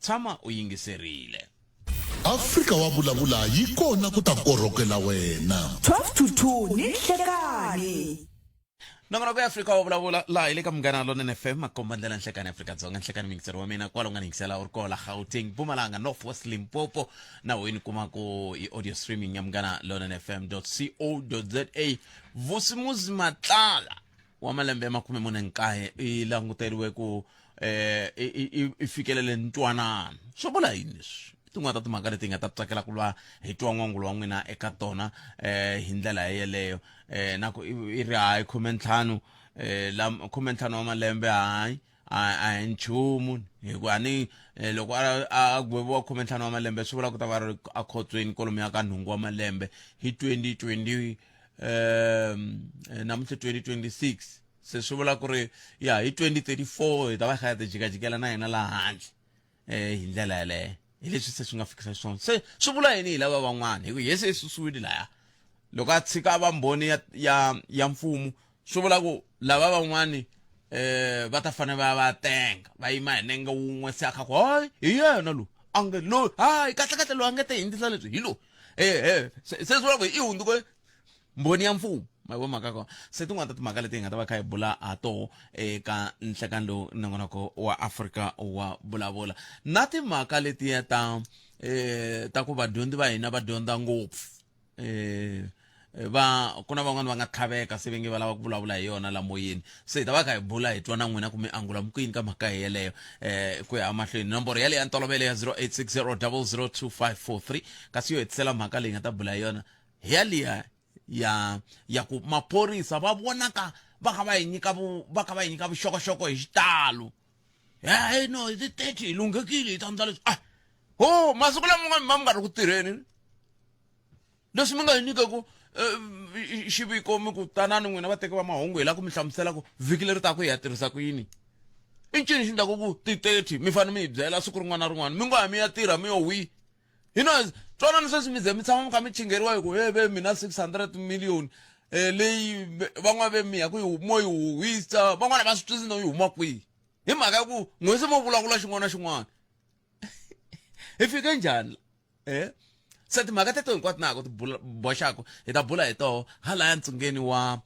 Tshama u yingiserile. Afrika wa vulavula yi kona ku ta korhokela wena. 12 to 2 ni nhlekani. Nongonoko ya Afrika wa vulavula laha hi le ka Munghana Lonene FM makomba ndlela nhlekani Afrika-Dzonga nhlekani muyingiseri wa mina kwala u nga ni yingisela u ri koho la Gauteng Mpumalanga North West Limpopo na wena kuma ku hi audio streaming ya Munghana Lonene FM co za. Vusimuzi Matlala wa malembe ya 49 i languteriwe ku eh i fikelele ntwanano. Swi vula yini leswi? I tin'wana ta timhaka leti hi nga ta tsakela ku va hi twa n'wangulo wa n'wina eka tona hi ndlela yeleyo. Na ku i ri hayi khumentlhanu la khumentlhanu wa malembe hayi a hi nchumu hikuva ni loko a gweviwa khumentlhanu wa malembe swi vula ku ta va ri ekhotsweni kwalomuya ka nhungu wa malembe hi 2020 namuntlha 2026 se swi vula ku ri ya hi 2034 hi ta va hi kha hi tijikajikela na yena laha handle hi ndlela yeleyo hi leswi se swi nga fikisa xiswona. Se swi vula yini hi lava van'wana? Hi ku Yesu i susiwile laya loko a tshika va mbhoni ya ya ya mfumo swi vula ku lava van'wani va ta fanele va va tenga va yima hi nenge wun'we se a kha ku hayi hi yena loyi a nge loyi hayi kahlekahle loyi a nge te hindzisa leswi hi loyi se se swi vula ku i hundzuke mbhoni ya mfumo. Ma yi vona mhaka ya kona? Se tin'wana ta timhaka leti hi nga ta va kha hi bula ha toho eka nhlekani lowu nongonoko wa Afrika wa vulavula na timhaka letiya ta ta ku vadyondzi va hina va dyondza ngopfu va ku na van'wani va nga tlhaveka se va nge va lava ku vulavula hi yona la moyeni. Se hi ta va kha hi bula hi twa na n'wina ku mi angula mi ku yini ka mhaka yeleyo ku ya emahlweni. Nomboro yaleyo ya ntolovelo ya 0860 002543 kasi yo hetisela mhaka leyi nga ta bula hi yona hi yaliya ya ya ku maphorisa va vonaka va kha va hi nyika va kha va hi nyika vuxokoxoko hi xitalo. Hey no hi ti 30 hi lunghekile hi ta endla leswi. Ah ho masiku lama mi va mi nga ri ku tirheni leswi mi nga hi nyikaku xiviko mi ku tanani n'wina vateki va mahungu hi lava ku mi hlamusela ku vhiki leri taka hi ya tirhisa ku yini. I ncini xi endlaku ku ti 30 mi fanele mi hi byela siku rin'wana na rin'wana mi ngo ha mi ya tirha mi yo hwi. Hi no twanani sweswi mi ze mi tshama mi kha mi chingeriwa hi ku he ve mina 600 million leyi van'wana ve mi ya ku yi mo yi huhisa van'wana va swi twisisi no yi huma kwihi hi mhaka ya ku n'we se mo vulavula xin'wana na xin'wana. Hi fike njhani se timhaka teto hinkwato na ha ku ti boxaka hi ta bula hi toho halaya ntsungeni wa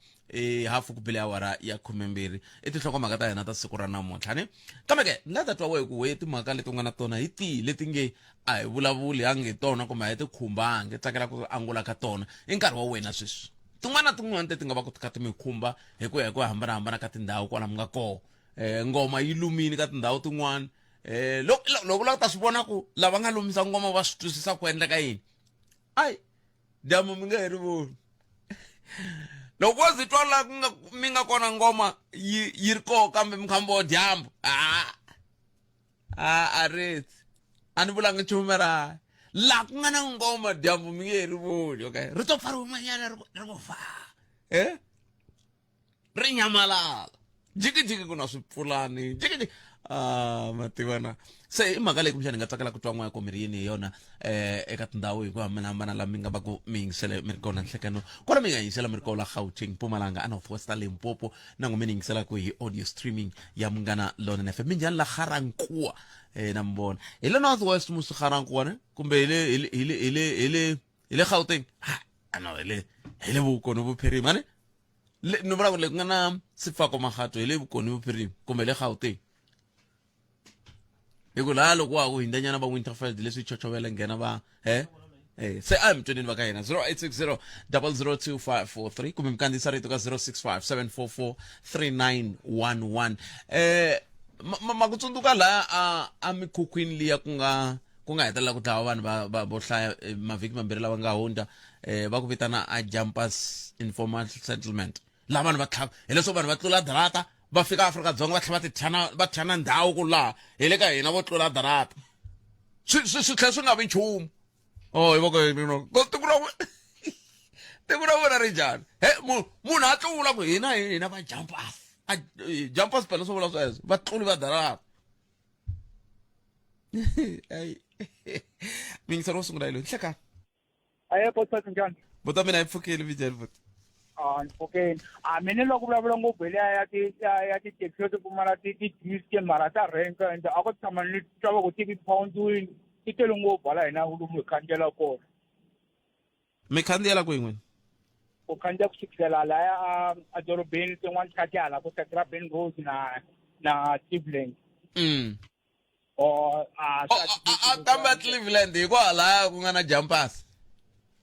hafu ku bile awara ya khumembirhi. I tinhlokomhaka ta hina ta siku ra namuntlha ni kambe ke ni la ta twa wehe ku we timhaka leti u nga na tona hi tihi leti nge a hi vulavuli hangi hi tona kumbe a hi ti khumbangi tsakela ku angula ka tona i nkarhi wa wena sweswi. Tin'wana na tin'wana leti nga va ku ti kha ti mi khumba hi ku ya hi ku hambanahambana ka tindhawu kwala mi nga koho. Ngoma yi lumile ka tindhawu tin'wana loko loko u lava ku ta swi vona ku lava nga lumisa ngoma va swi twisisa ku endleka yini ayi dyambu mi nge he ri voni. Loko wo zi twa la ku nga mi nga kona ngoma yi yi ri koho kambe mi kha mi vo dyambu a a a ritsi a ni vulanga nchumu mara la ku nga na ngoma dyambu mi nge he ri voni. Okay ri to pfa ri humanyana ri ku ri ku fa ri nyamalala jikijiki ku na swipfulani jikijiki ah ma tiva na se i mhaka leyi kumbexana hi nga tsakela ku twa n'wana ku mi ri yini hi yona eka tindhawu hi ku hambanahambana laha mi nga va ku mi yingisele mi ri kona nhlekano kwala mi nga yingisela mi ri kona Gauteng Mpumalanga a North West Limpopo na n'we mi ni yingiselaka hi audio streaming ya Munghana Lonene FM. Minjhani la Ga-Rankuwa na mi vona hi le North West musi Ga-Rankuwa ne kumbe hi le hi le hi le hi le hi le hi le Gauteng ha no hi le hi le Bokone Bophirima ne le ni vula ku le ku nga na Sefako Makgatho hi le Bokone Bophirima kumbe le Gauteng hi ku laha loko wa ha ku hindzanyana va Winterveld leswi chochovela nghena va he se a hi mi tweneni va ka hina 0860 002543 kumbe mi kandziyisa rito ka 065 744 3911 ma ku tsundzuka laha a a mikhukhwini liya ku nga ku nga hetelela ku dlawa vanhu va va vo hlaya mavhiki mambirhi lawa nga hundza va ku vitana a Jumpers Informal Settlement laha vanhu va tlhava hileswo vanhu va tlula darata va fika Afrika-Dzonga va tlhela va tithyana va thyana ndhawu ku laha hi le ka hina vo tlula darata swi swi swi tlhela swi nga vi nchumu oh hi voko tiko ra tiko ra vona ri njhani he munhu a tlula ku hina hina va jumpers a jumpers phela swo vula sweswo va tluli va darata ayi mingiselo wo sungula hi loyi nhlekani Aye bota njhani? Bota mina yi pfukile minjhani bota? A ni pfukeni. A mina loko vulavula ngopfu hi liya ya ti ya tithekisi to pfumala ti ti-disc mara ta renka and a ko tshama ni twa va ku ti impound-wini ti tele ngopfu hala hina lomu hi khandziyela kona. Mi khandziyela kwihi n'wina? Ku khandziya ku sukisela laya a a dorobeni tin'wani ti kha ti hala ku Satrapin Road na na Cleveland. Or a Oh, a kambe a Cleveland hi kwalaya ku nga na jumpers.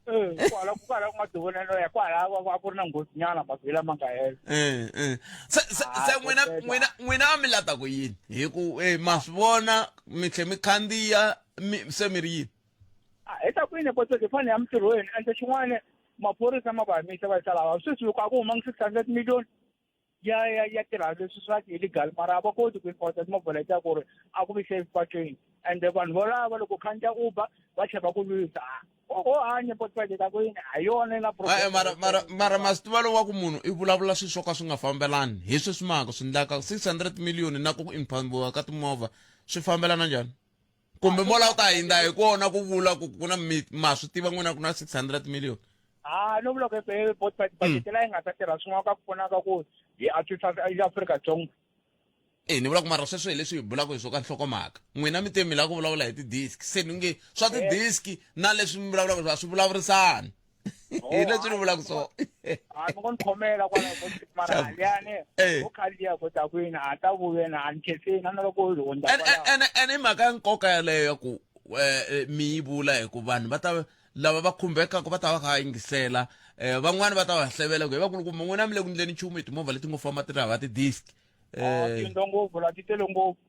Eh, kwala kwala ku nga tivonelo ya kwala a ku ri na nghozi nyana mavhiki lama nga hela. Eh, eh. Se se Ah, se n'wina koteka. n'wina n'wina a mi lata ku yini? Hi ku eh ma swi vona mi tlhe mi khandziya mi se mi ri yini? Ah, hi ta kwini potso hi fanele ya mintirhweni ende xin'wana maphorisa ma va yimisa va yisa lava sweswi loko a ku humangi 600 million ya ya ya tirha leswi swa illegal mara a va koti ku enforce timovha letiya ku ri a ku vi safe patwini ende vanhu volava loko khandziya Uber va tlhela va ku lwisa o hanya potso ta ku yini ha yona na problem mara mara mara ma swi tiva lowu wa ku munhu i vulavula swilo swo ka swi nga fambelani hi sweswi mhaka swi endlaka 600 million na ku impoundiwa ka timovha swi fambelana njhani kumbe mo lava ku ta hindza hi kona ku vula ku ku na mi ma swi tiva n'wina ku na 600 million ha no vula ku budget leyi nga ta tirha swin'wana ka ku pfunaka ku hi antswisa Afrika-Dzonga e ni vula ku mara sweswo hi leswi hi bulaka hi swo ka nhlokomhaka n'wina mi te mi lava ku vulavula hi ti-disc se ni nge swa ti-disc na leswi mi vulavulaka a swi vulavurisani hi leswi ni vulaka swona a mi ngo ni khomela kwalaho mara haliyani u khandziya ko ta kwini a ta vuya na a ni khenseni na loko u hundza ene ene i mhaka ya nkoka yaleyo ya ku mi yi vula hi ku vanhu va ta lava va khumbekaka va ta va kha va yingisela um van'wani va ta va hlevela ku hi vakulukumba n'wina mi le ku ndleni nchumu hi timovha leti ngo famba ti ri hava ti-disc um tindlo ngopfu la ti tele ngopfu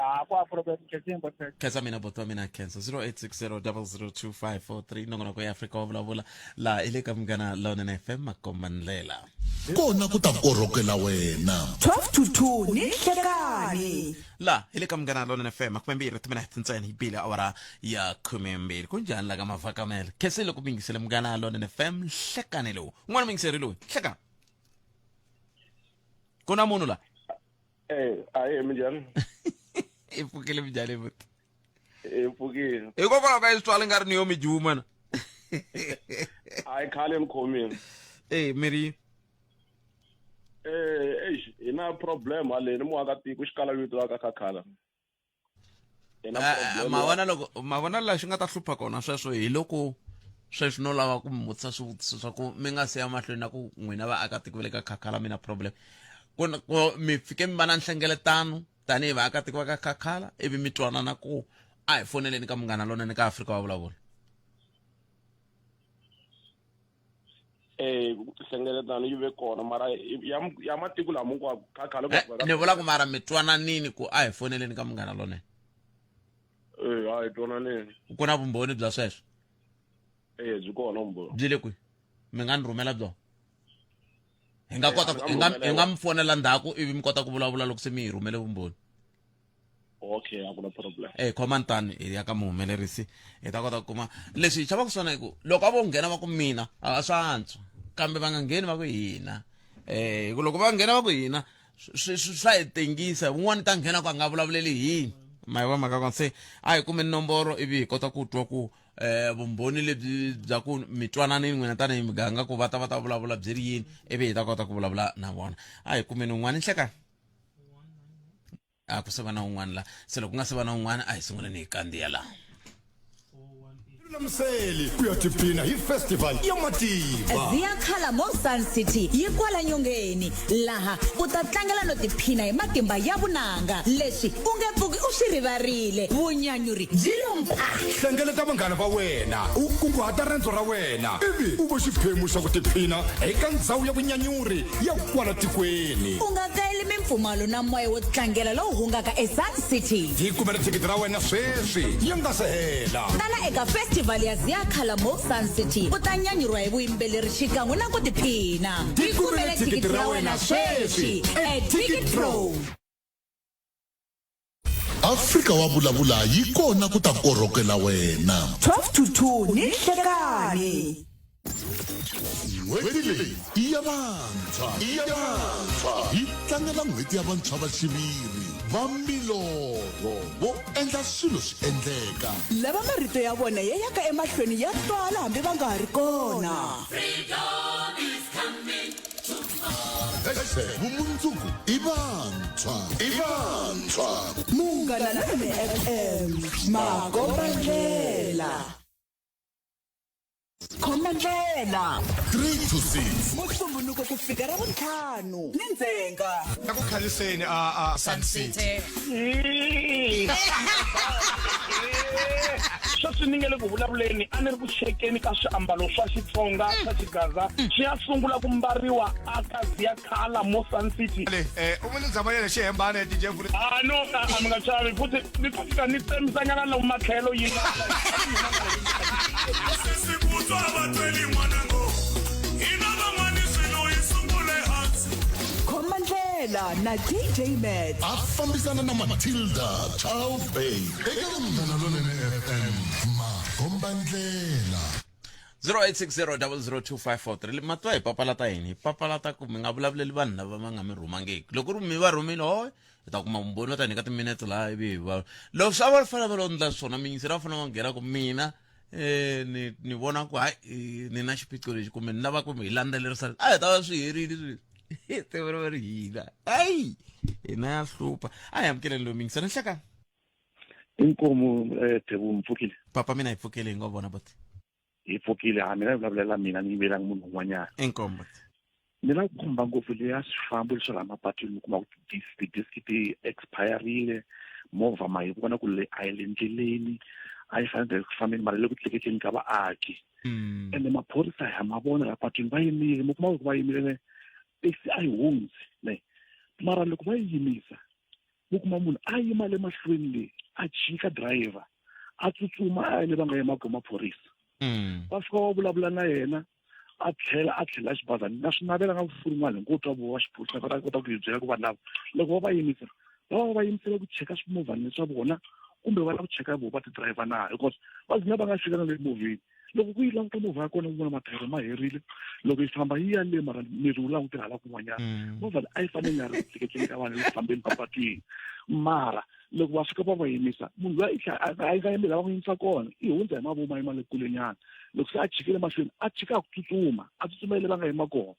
Ah, ku problem khensini botfest. Khensa mina botwa mina khensa 0860002543 nongonoko ya Afrika wa vulavula laha i le ka Munghana Lonene FM makomba ndlela. Kona ku ta korhokela wena. 12 to 2 ni nhlekani. Laha hi le ka Munghana Lonene FM 20 timinete ntsena yi bile awara ya 12 kunjhani la ka mavhakamela khensile loko mi yingisele Munghana Lonene FM nhlekani lowu un'wana muyingiseri loyi hlekani ku na munhu la Eh, ahe minjhani? I pfukile minjhani buti? I pfukile. Hikokwalaho ka yini switswala nga ri ni yo mi juma na? Hayi khale ni khomile. Eh, mi ri Eh, eish, hi na problem haleni muakatiko xikala vito la ka Khakhala. Hi na Eh, eh, problem. ma vona loko ma vona laha xi nga ta hlupha kona sweswo hi loko sweswi no lava ku mi vutisa swivutiso swa ku mi nga si ya mahlweni na ku n'wina vaakatiko va le ka Khakhala mi na problem ku na- ku mi fike mi va na nhlengeletano tanihi vaakatiko va ka Khakhala ivi mi twanana ku a hi foneleni ka Munghana Lonene ka Afrika wa vulavula Eh, nhlengeletano yi ve kona mara ya ya matiko lama hinkwawo Khakhala ku Eh, ni vula ku mara mi twananini ku a hi foneleni ka Munghana Lonene Eh, a hi twananini. Ku na vumbhoni bya sweswo? Eh, byi kona vumbhoni. Byi le kwihi? Mi nga ni rhumela byona? Hi nga Eh, kota a ni ku nga hi nga mi hi rhumela nga mi fonela ndzhaku ivi mi kota ku vulavula loko se mi hi rhumele vumbhoni. Okay, a ku na problem. Eh, khomani tani hi ya ka muhumelerisi hi ta kota ku kuma leswi hi chavaka swona hi ku loko a vo nghena va ku mina a swa antswa kambe va nga ngheni va ku hina eh hi ku loko va nghena va ku hina swi swi swa hi tengisa un'wana ta nghena ku a nga vulavuleli hini ma yi vona mhaka kona se a hi kumeni nomboro ivi hi kota ku twa ku eh vumbhoni lebyi bya ku mi twananini n'wina tanihi muganga ku va ta va ta vulavula byi ri yini ivi hi ta kota ku vulavula na vona a hi kumeni un'wana nhlekani a ku se va na un'wana la se loko ku nga se va na un'wana a hi sunguleni hi kandziya laha Lulamiseli ku ya tiphina hi festival ya matimba. Ziyakhala Mo Sun City yi kwala nyongeni laha u ta tlangela no tiphina hi matimba ya vunanga leswi u nge pfuki u swi rivarile vunyanyuri byi lo mpha Hlengeleta vanghana va wena, u kunguhata rendzo ra wena ivi u va xiphemu xa ku tiphina eka ndzhawu ya vunyanyuri ya kwala tikweni. U nga kayeli mimpfumawulo na moya wo tlangela lowu hungaka eSun City. Yi kumela thikithi ra wena sweswi yi nga se hela. Tana eka festival ya Ziyakhala Mo Sun City u ta nyanyuriwa hi vuyimbeleri xikan'we na ku tiphina. Tikumele thikithi ra wena sweswi eTicketPro. Afrika wa vulavula yi kona ku ta korhokela wena. 12 to 2 ni nhlekani. N'hweti leyi i ya vantshwa, i ya vantshwa. Hi tlangela n'hweti ya vantshwa va xiviri va milorho vo endla swilo swi endleka. Lava marito ya vona ya yaka emahlweni ya twala hambi va nga ha ri kona. Freedom! Hashtag vumundzuku i vantshwa i vantshwa. Munghana Lonene FM makombandlela. Khoma ndlela 3 to 6. Musumbhunuko ku fika Ravuntlhanu ni ndzhenga. Eku khanyiseni a a Sun City. Sweswi ni nge le ku vulavuleni a ni ri ku chekeni ka swiambalo swa Xitsonga swa Xigaza swi ya sungula ku mbariwa a ka Ziya Khala mo Sun City. Le eh u vone zama yena xihembana DJ Vuri. A no a mi nga chavi futhi ni ta fika ni tsemisanyana lomu matlhelo yi nga Sesi kutswa vatsweli n'wanango hina van'wani swilo hi sungule hansi. Khoma ndlela na DJ Matt. A fambisana na Matilda Charles Bay eka Munghana Lonene FM makombandlela. 0860002543 matwa hi papalata yini hi papalata ku mi nga vulavuleli vanhu lava va nga mi rhumangiki loko ri mi va rhumile hoy hi ta kuma vumbhoni va ta nyika timinete laha ivi hi va loko swi a va fanele va lo ndla swona miyingiseri va fanele va nghena ku mina eh ni ni vona ku hayi eh, ni na xiphiqo lexi kumbe ni lava ku hi landzelerisa a hi ta va swi herile sweswi tiva ri va ri hina ayi hina ya hlupha a hi amukeleni loyi miyingiseri nhlekani Inkomu eh Thebu mi pfukile. Papa mina hi pfukile hi ngo vona boti. Hi pfukile ha mina vulavulela mina ni yimelanga munhu un'wanyana. Inkomu boti. Ni la ku khumba ngopfu leya swifambo leswi laha mapatwini mi kuma ku ti-disc ti expirile movha ma yi vona ku le a yi le ndleleni a yi fanele ku fambeni mara le ku tleketleni ka vaaki mm. ende maphorisa ha ma vona laha patwini va yimile mi kuma ku va yimile taxi a yi hundzi ne mara loko va yi yimisa u kuma munhu a yima le mahlweni le a chika driver a tsutsuma a ya le va nga yima kona maphorisa mm. va fika va vulavula na yena a tlhela a tlhela xibazana na swi navela nga ku rin'wana hi ngo twa vo va xiphorisa va ta kota ku hi byela ku vanhu lava loko va va yimisa va va va yimisela ku cheka swimovhani swa vona kumbe va lava ku cheka vo va ti-driver na because va gcina va nga fika na le movheni loko ku yi languta movha ya kona ku vona mathayere ma herile loko yi famba yi ya le mara miri wu langute hala kun'wanyana mm. movha leyi a yi fanele nga ri tleketleni ka vanhu eku fambeni papatwini mara loko va fika va va yimisa munhu loyi a yi nga yimi laha va n'wi yimisa kona i hundza hi mavomu a yima le kulenyana loko se a chikile mahlweni a chika ku tsutsuma a tsutsumele va nga yima kona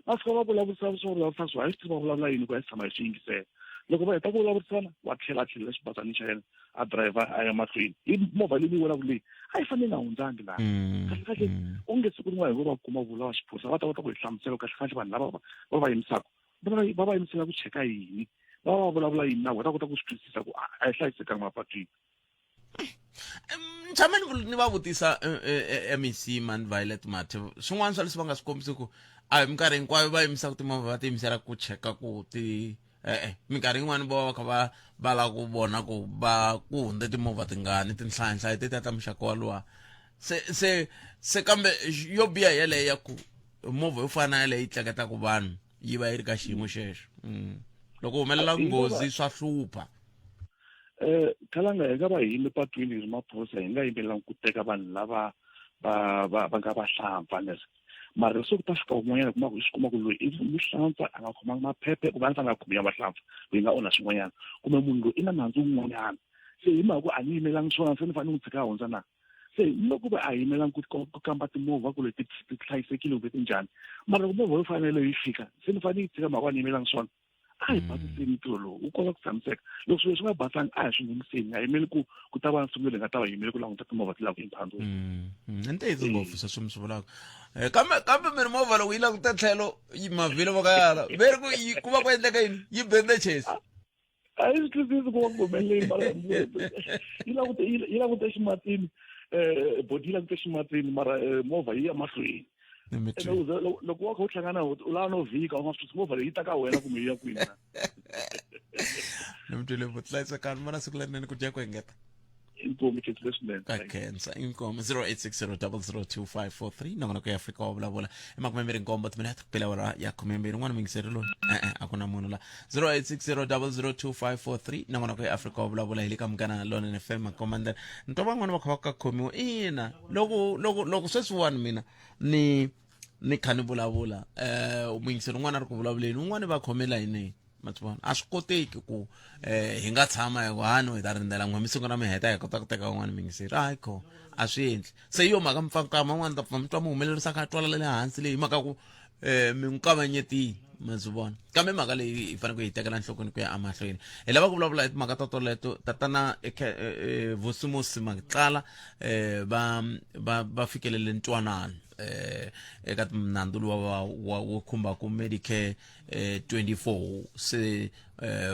va fika va vulavurisana swo vulavurisana swo a hi swi tivi va vulavula yini ku a hi tshama hi swi yingisela loko va heta ku vulavurisana wa tlhela a tlhelela xibazanini xa yena a driver a ya mahlweni hi movha leyi mi yi vonaka leyi a yi fanele yi nga hundzangi laha mm, kahle kahle mm. onge siku rin'wana hi vo va kuma vula va xiphorisa va ta kota ku hi hlamusela kahle kahle vanhu lava va va yimisaka va va yimisela ku cheka yini va va vulavula yini na vona ta kota ku swi twisisa ku a hi hlayisekanga mapatwini ni tshame ni va vutisa eh, eh, eh, mec man violet mathe swin'wana swa leswi va nga swi kombisi ku a hi minkarhi hinkwayo va yimisaka timovha va tiyimisela ku cheka ku ti e-e minkarhi yin'wani va va kha va va lava ku vona ku va ku hundze timovha tingani tinhlayanhlaya tetiya ta muxaka walowa se se se kambe yo biha yeleyo ya ku movha yo fana na yaleyo yi tleketaka vanhu yi va yi ri ka xiyimo xexo mm. loko humelela nghozi swa hlupha eh khalanga hi nga va hi yime patwini hi ri maphorisa hi nga yimelanga ku teka vanhu lava va va va nga vahlampfa leri mara se ku ta fika un'wanyana kuma ku hi swi kuma ku loyi i muhlampfa a nga khomanga maphephe kumbe a ni fanele a khomiwa vahlampfa loyi nga onha swin'wanyana kumbe munhu loyi i na nandzu wun'wanyana se hi mhaka ku a ni yimelangi swona se ni fanele ni n'wi tshika a hundza na se loko va a yimelangi ku kamba timovha ku leti ti hlayisekile kumbe ti njhani mara loko movha yo fanele yi fika se ni fanele yi tshika mhaka a ni yimelangi swona a hi basiseni ntirho lowu wu kota ku tshamiseka loko swilo swi nga basanga a hi swi ngheniseni a yimeli ku ku ta va na siku leri nga ta va yimele ku languta timovha ti lava ku imphandza mm, mm, i ntiyiso ngopfu sweswo mi swi vulaka eh, kambe kambe mi ri movha loko yi langute tlhelo yi mavhilo va ka yala ve ri ku ku va ku endleka yini yi bende chesi a yi swi twisisi ku va ku humelele mara yi langute yi langute ximatini um bodi yi langute ximatini mara eh, movha yi ya mahlweni loko wa kha u hlangana u lava no vhika u nga swi movha leyi yi ta ka wena kumbe yi ya kwini na ni mi twile vuthlayisekani mana siku lerinene ku dya ku engeta inkomu khensi leswinene ka khensa inkomu 0860002543 nongonoko ya afrika wa vulavula i makumembirhi nkombo timinete ku pela awara ya khumembirhi un'wana muyingiseri loyi e-e a ku na munhu la 0860002543 nongonoko ya afrika wa vulavula hi le ka munghana lonene fm makomandela ni twa van'wana va kha va ka khomiwa ina loko loko loko sweswiwani mina ni ni kha ni vulavula um muyingiseri un'wana a ri ku vulavuleni un'wana va khomela hi ni ma swi vona a swi koteki ku um hi nga tshama hi ku hani hi ta rindzela n'we mi sungula mi heta hi kota ku teka un'wana muyingiseri hayi kho a swi endli se hi yo mhaka mipfankama un'wana ta pfa mi twa mi humelerisa kha twala le hansi leyi hi mhaka ku um mi n'wi kavanyetile. Ma swi vona kambe mhaka leyi hi fanele ku yi tekela enhlokweni ku ya emahlweni hi lava ku vulavula hi timhaka ta toleto tatana Vusimusi Matlala va va va fikelele ntwanano eka nandzu luwa wa wa wo khumbaka Medicare 24 se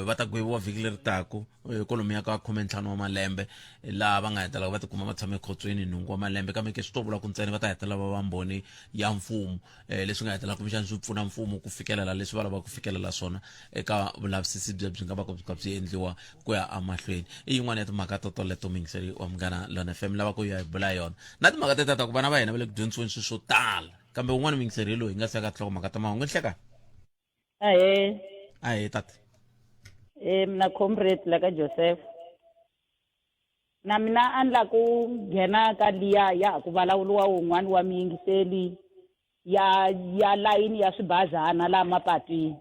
va ta gweviwa vhiki leri taku kwalomuya ka 15 wa malembe laha va nga hetelela va tikuma va tshame ekhotsweni nhungu wa malembe kambe ke swi to vula ku ntsena va ta hetelela va va mbhoni ya mfumo leswi nga hetelela kumbexana swi pfuna mfumo ku fikelela leswi va lavaka ku fikelela swona eka vulavisisi bya byi nga va byi kha byi endliwa ku ya emahlweni i yin'wana ya timhaka to toleto muyingiseri wa Munghana Lona FM lava ku ya hi bula yona na timhaka teta ta ku vana va hina va le ku dyondzisiweni swilo swo tala kambe un'wana muyingiseri hi loyi hi nga se ka tinhlokomhaka ta mahungu nhlekani. Ahee. Ahee tata. Mina comrade la ka Joseph. Na mina a ni la ku nghena ka liya ya ha ku vulavuriwa wun'wani wa muyingiseli ya ya layini ya swibazana laha mapatwini.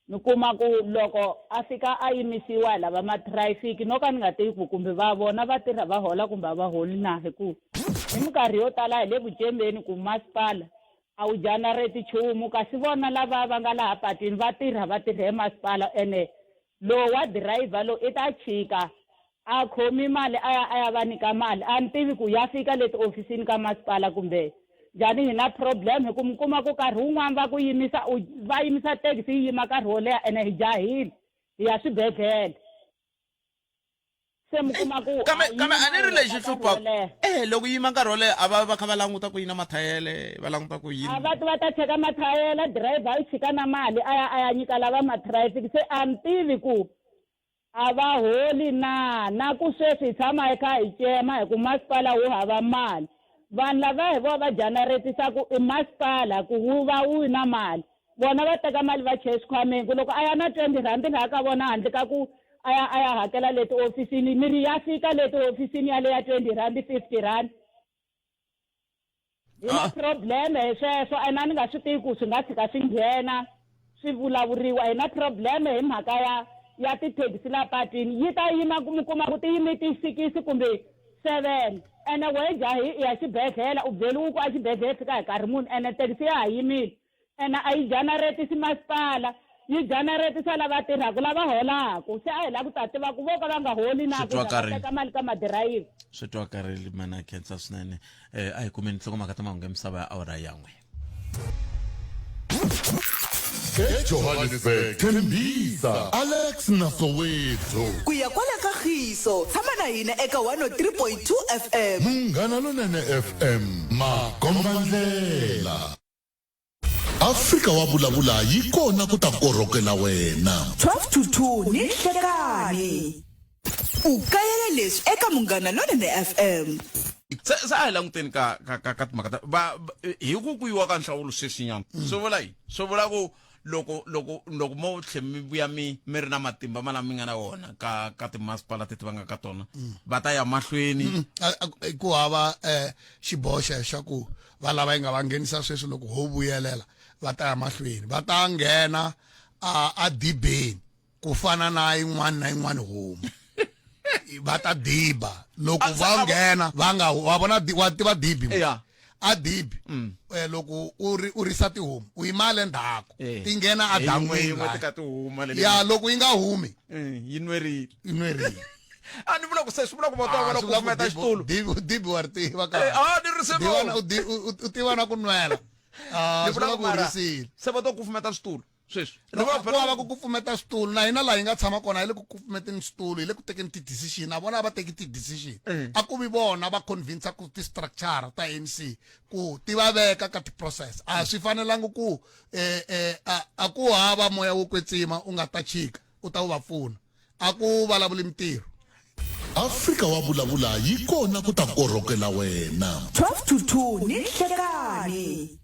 Mi kuma ku loko a fika a yimisiwa hi lava ma-traffic no ka ni nga tivi ku kumbe va vona va tirha va hola kumbe a va holi na hi ku hi minkarhi yo tala hi le ku tshembeni ku masipala a wu janareti nchumu kasi vona lava va nga laha patwini va tirha va tirha emasipala ene lowu wa dirayivha lowu i ta chika a khomi mali a ya a ya va nyika mali a ni tivi ku ya fika le tihofisini ka masipala kumbe njhani hi na problem hi ku mi kuma ku nkarhi wun'wani va ku yimisa u va yimisa thekisi yi yima nkarhi wo leha ene hi jahile hi ya swibedhlele se mi kuma ku kambe a yi kambe a ni ri yima lexi nkarhi wo hluphaka leha. eh loko yima nkarhi wo leha a va va kha va languta ku yina mathayele va languta ku yini a va ti va ta cheka mathayela dirayivha yi chika na mali a ya a ya nyika lava matraffic se a ni tivi ku a va holi na na ku sweswi hi tshama hi kha hi cema hi ku masipala wu hava mali vanhu lava hi vona va janaretisaku i masipala ku wu va wu na mali vona va teka mali va cheye swikhwameni ku loko a ya na 20 rhandi laha ka vona handle ka ku a ya a ya hakela le tihofisini mi ri ya fika le tihofisini yale ya 20 rhandi 50 rhandi hi na problem hi sweswo ene a ni nga swi tivi ku swi nga tshika swi nghena swi vulavuriwa hi na problem hi mhaka ya ya tithekisi la patwini yi ta yima ku mi kuma ku ti yime ti-six kumbe 7 ene wehe jahi i ya xibedhlele u byeriwe ku a xibedhlele fika hi nkarhi muni ene thekisi ya ha yimile ene a yi janaretisi masipala yi janaretisa lava tirhaka lava holaku se a hi lava ku ta tiva ku vo ka va nga holi na Swi ku za va twakarile. teka mali ka madirayivha Swi twakarile mana khensa swinene a hi kumeni nhlokomhaka ta mahungu ya misava ya awara ya n'we. EJohannesburg, Tembisa, Alex na Soweto. Ku ya kwala ka Khiso, tshama na hina eka 103.2 FM. Munghana Lonene FM, makombandlela. Afrika wa vulavula yi kona ku ta korhokela wena. 12 to 2 ni nhlekani. U kayela leswi eka Munghana Lonene FM. Se se a hi languteni ka ka ka ka timhaka ta va hi ku ku yiwa ka nhlawulo sweswinyana swi vula yini swi vula ku loko loko loko mo tlhe mi vuya mi mi ri na matimba ma lama mi nga na wona ka ka timasipala teti va nga ka tona va ta ya mahlweni Ku hava xiboho xexo xa ku va lava yi nga va nghenisa sweswi loko ho vuyelela va ta ya mahlweni va ta nghena a a dibeni ku fana na yin'wana na yin'wana homu va ta diba loko va nghena va nga wa vona wa tiva dibi yeah. a dibi loko u ri u risa tihomu u yima le ndzhaku ti nghena a dan'wini ya loko yi nga humi yi nwerile yi nwerile a ni vula ku se swi vula ku va ta vona ku kumeta xitulu dibi dibi wa ri tiva ka a ni ri se u tiva na ku nwela ni vula ku risile se va to kufumeta switulu sweswi ni vula ku va ku kufumeta switulu na hina laha hi nga tshama kona hi le ku kufumeteni switulu hi le ku tekeni ti-decision na vona a va teki ti-decision a ku vi vona va convince ku ti-structure ta ANC ku ti va veka ka ti-process a swi fanelangi ku a ku hava moya wo kwetsima u nga ta chika u ta wu va pfuna a ku vulavuli mintirho Afrika wa vulavula yi kona ku ta korhokela wena. 12 to 2 ni nhlekani.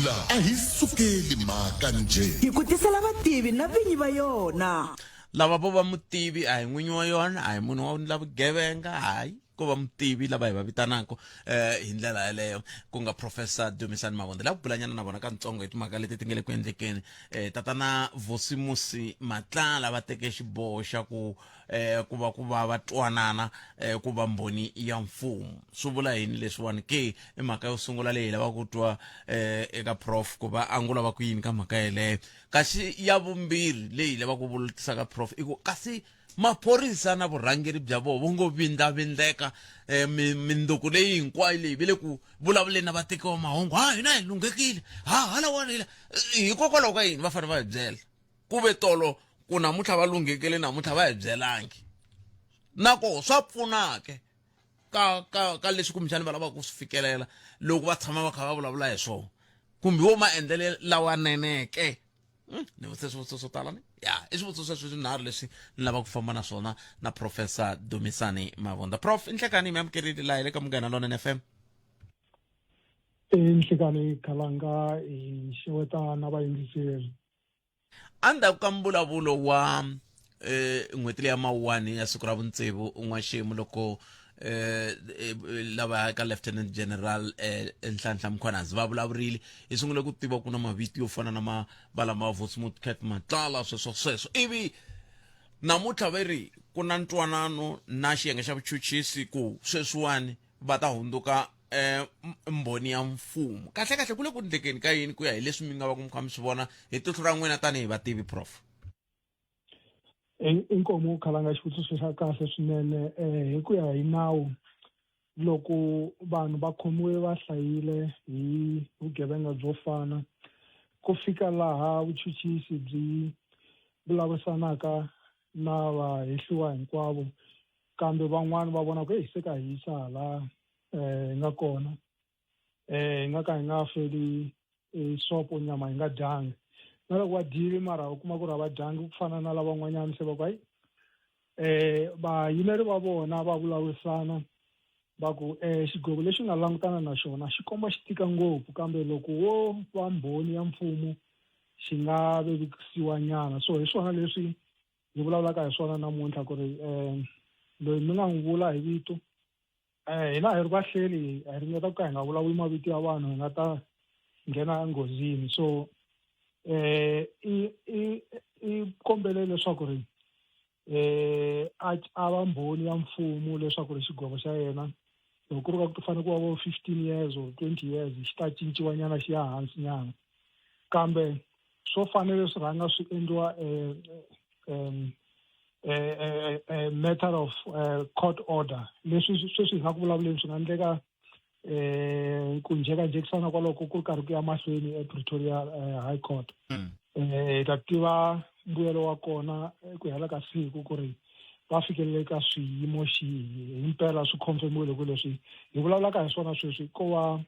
La a hi sukeli mhaka njhe. Hi ku tisela vativi na vinyi va yona. Lava vo va mutivi a hi n'winyi wa yona, a hi munhu wa la vugevenga, hayi. Ko va mutivi lava hi va vitanaka eh hi ndlela yaleyo, ku nga Professor Dumisani Mavonde. La ku bulanyana na vona katsongo hi timhaka leti ti nga le ku endlekeni. Tatana Vosimusi Matlala va teke xiboho xa ku ku va va twanana ku va mbhoni ya mfumo. Swi vula yini leswiwani ke? I mhaka yo sungula leyi hi lavaka ku twa eka prof ku va angula va ku yini ka mhaka yeleyo. Kasi ya vumbirhi leyi hi lavaka ku vutisa ka prof i ku kasi maphorisa na vurhangeri bya vona vo ngo vindlavindleka minduku leyi hinkwayo leyi ve le ku vulavuleni na vateki va mahungu, ha hina hi lunghekile, ha halawani hila, hikokwalaho ka yini va fanele va hi byela ku ve tolo ku namuntlha va lunghekile, namuntlha va hi byelangi? Na koho swa pfuna ke ka leswi kumbexani va lavaka ku swi fikelela loko va tshama va kha va vulavula hi swona, kumbe wo maendlele lawaneneke? Ni vutise swivutiso swo tala ni ya i swivutiso sweswo swinharhu leswi ni lavaka ku famba na swona na Professor Dumisani Mavunda. Prof, i nhlekani, mi amukerile laha hi le ka Munghana Lonene FM. I nhlekani Khalanga, hi xeweta na vayingiseri. Endzhaku ka mbulavulo wa n'hweti leya Mawuwani ya siku ra vutsevu n'waxemu, loko lava ka Lieutenant General Nhlanhla Mkhwanazi va vulavurile, hi sungule ku tiva ku na mavito yo fana na ma valama va Vusimuzi Cat Matlala, sweswo sweswo, ivi namuntlha va ri ku na ntwanano na xiyenge xa vuchuchisi ku sweswiwani va ta hundzuka mbhoni ya mfumo. Kahle kahle ku le ku endlekeni ka yini ku ya hi leswi mi nga va ku mi kha mi swi vona hi tihlo ra n'wina tanihi vativi, prof? Inkomu Khalanga, xivutiso xa kahle swinene. Hi ku ya hi nawu, loko vanhu va khomiwe va hlayile hi vugevenga byo fana, ku fika laha vuchuchisi byi vulavurisanaka na vahehliwa hinkwavo, kambe van'wani va vona ku eyi se ka hisa hala hi nga kona, hi nga ka hi nga feli sopo nyama hi nga dyangi. Na loko va dyile mara u kuma ku ri a va dyangi ku fana na lavan'wanyana, se va ku hayi, vayimeri va vona va vulavurisana va ku xigwevo lexi nga langutana na xona xi komba xi tika ngopfu, kambe loko wo va mbhoni ya mfumo xi nga vevukisiwa nyana. So hi swona leswi hi vulavulaka hi swona namuntlha, ku ri loyi mi nga n'wi vula hi vito, hina hi ri vahleli hi ringeta ku ka hi nga vulavuli mavito ya vanhu hi nga ta nghena enghozini. So i kombele leswaku ri a va mbhoni ya mfumo, leswaku ri xigwevo xa yena loko ku ri ka ku fanele ku va vo 15 years or 20 years xi ta cinciwa nyana xi ya hansi nyana, kambe swo fanele swi rhanga swi endliwa matter of court order. Leswi sweswi hi nga ku vulavuleni swi nga endleka ku njhekanjhekisana kwaloko ku ri karhi ku ya mahlweni ePretoria High Court. Hi ta tiva mbuyelo wa kona ku hela ka siku ku ri va fikelele ka swiyimo xihi himpela, swi confirmiwile ku leswi hi vulavulaka hi swona sweswi ko va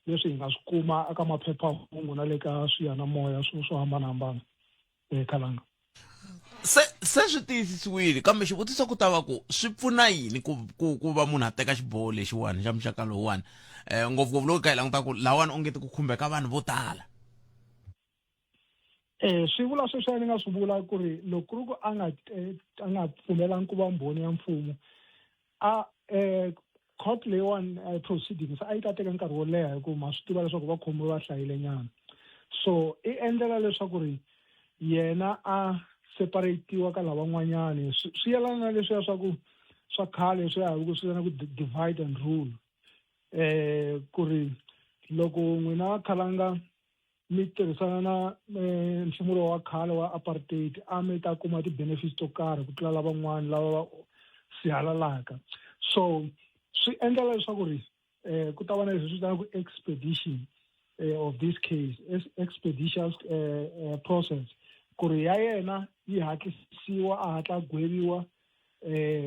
leswi hi nga swi kuma eka maphephahungu na le ka swiyanimoya swo hambanahambana. Khalanga. Se swi tiyisisiwile, kambe xivutiso ku ta va ku swi pfuna yini ku va munhu a teka xiboho lexiwani xa muxaka lowuwani, ngopfungopfu loko ka hi languta ku lawani ongeti ku khumbeka vanhu vo tala? Swi vula sweswiya ni nga swi vula ku ri loko ku ri ku a nga pfumelangi ku va mbhoni ya mfumo, a court leyiwani proceedings a yi ta teka nkarhi wo leha, hi ku ma swi tiva leswaku va khomiwe va hlayile nyana. So i endlela leswaku ri yena a separatiwa ka lavan'wanyani. Swi yelana na leswiya swa ku swa khale swi ya hi ku swi vitana ku divide and rule, ku ri loko n'wina Khalanga mi tirhisana na mfumo lowu wa khale wa apartheid, a mi ta kuma ti-benefits to karhi ku tlula lavan'wana lava va sihalalaka. So swi endlela leswaku ri ku ta va na leswi swi vitanaka expedition of this case, expeditious process, ku ri ya yena yi hatlisiwa, a hatla gweviwa.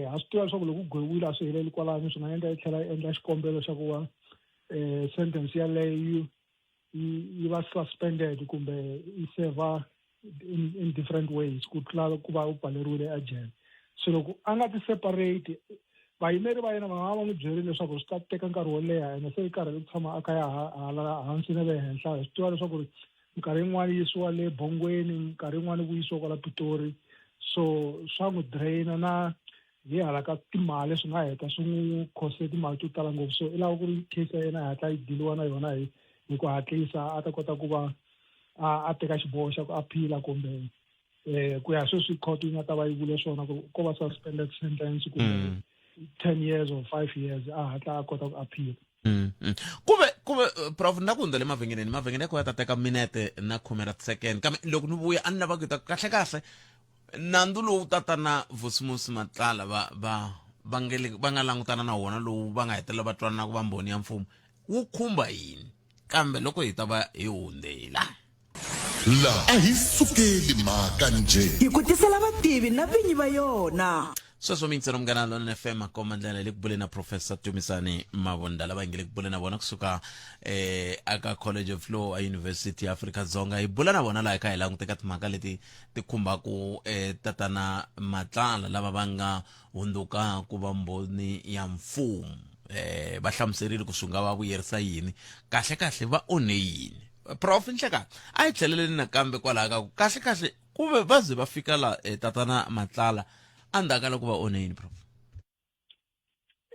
Ha swi tiva leswaku loko u gweviwile a swi heleli kwalano, swi nga endla yi tlhela yi endla xikombelo xa ku va sentence yaleyo yi va suspended kumbe yi serve in different ways ku tlula ku va u pfaleriwile ejele. So loko a nga ti separate, vayimeri va yena va nga va n'wi byerile leswaku swi ta teka nkarhi wo leha, ene se i karhele ku tshama a kha ya hala hansi na le henhla. Hi swi tiva leswaku ri minkarhi yin'wani yisiwa le Bongweni, minkarhi yin'wani vuyisiwa kwala Pitori, so swa n'wi draina na. Hi hala ka timali swi nga heta swi n'wi khose timali to tala ngopfu, so i lava ku ri case ya yena yi hatla yi diliwa na yona hi hi ku hatlisa, a ta kota ku va a teka xiboho xa ku appeal kumbe ku ya sweswi court yi nga ta va yi vule swona ku ko va suspended sentence kumbe 10 years or 5 years, a hatla a kota ku appeal. Kuve prof, na ku hundza le mavhengeleni, mavhengele ya ko ya ta teka minete na khume ra tisecond, kambe loko ni vuya a ni lava ku ta kahle kahle nandzu lowu tatana Vusimusi Matlala va nge le va nga langutana na wona, lowu va nga hetelela va twanana ku va mbhoni ya mfumo, wu khumba yini, kambe loko hi ta va hi hundzela. La a hi sukeli mhaka njhe. Hi ku tisela vativi na vinyi va yona. Sweswo mintseno Munghana Lonene FM makomba ndlela hi le ku buleni na Professor Tumisani Mavunda, lava hi nge le ku buleni na vona kusuka aka College of Law a University ya Afrika Dzonga. Hi bula na vona laha hi kha hi languteka timhaka leti ti khumbaku tatana Matlala, lava va nga hundzuka ku va mbhoni ya mfumo. Va hlamuserile ku swi nga va vuyerisa yini, kahle kahle va onhe yini. Prof Nhleka, a hi tlheleleni nakambe kwalaho ka ku kahle kahle ku ve va ze va fika la tatana Matlala endzhaku ka loko va onhe yini, prof?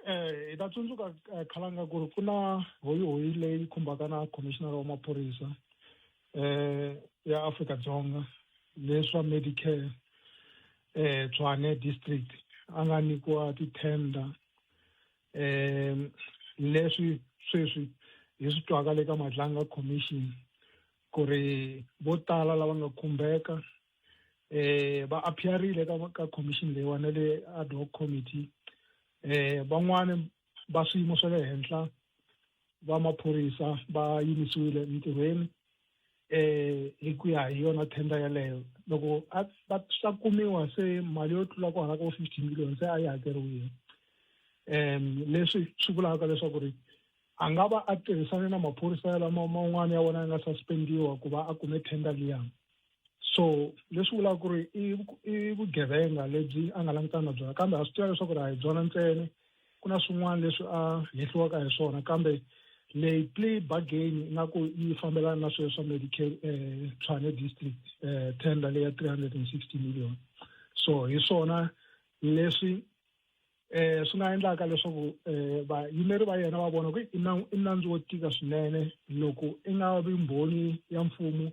Hi ta tsundzuka Khalanga ku ri ku na hoyihoyi leyi khumbaka na commissioner wa maphorisa ya Afrika-Dzonga, leswa Medicare Tshwane district, a nga nyikiwa ti-tender, leswi sweswi hi swi twaka le ka Madlanga Commission ku ri vo tala lava nga khumbeka va appearile ka commission leyiwani na le ad hoc committee, van'wani va swiyimo swa le henhla va maphorisa va yimisiwile entirhweni hi ku ya hi yona tender yaleyo. Loko a va swa kumiwa se mali yo tlula ku hala ka 50 million se a yi hakeriwile, leswi swi vulaka leswaku ri a nga va a tirhisane na maphorisa lama man'wana ya wona ya nga suspendiwa ku va a kume tender liya. So leswi vulaka ku ri i vugevenga lebyi a nga langutana na byona, kambe ha swi tiva leswaku ri a hi byona ntsena, ku na swin'wana leswi a hehliwaka hi swona, kambe leyi plea bargain ingaku yi fambelana na sweswo swa Medicare Tshwane district tender leyi ya 360 million. So hi swona leswi swi nga endlaka leswaku vayimeri va yena va vona ku i nandzu wo tika swinene. Loko i nga vi mbhoni ya mfumo,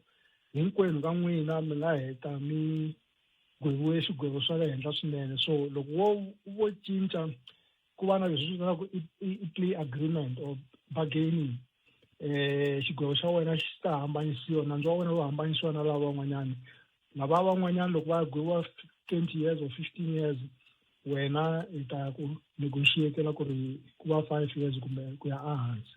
hinkwenu ka n'wina mi nga heta mi gweviwe xigwevo swa le henhla swinene. So loko wo cinca ku va na leswi swi vitanaka i plea agreement or bargaining, xigwevo xa wena xi ta hambanyisiwa, nandzu wa wena wu hambanyisiwa na lava van'wanyana. Lava van'wanyana loko va gweviwa 20 years or 15 years, wena hi ta ya ku negotiatela ku ri ku va 5 years kumbe ku ya ehansi.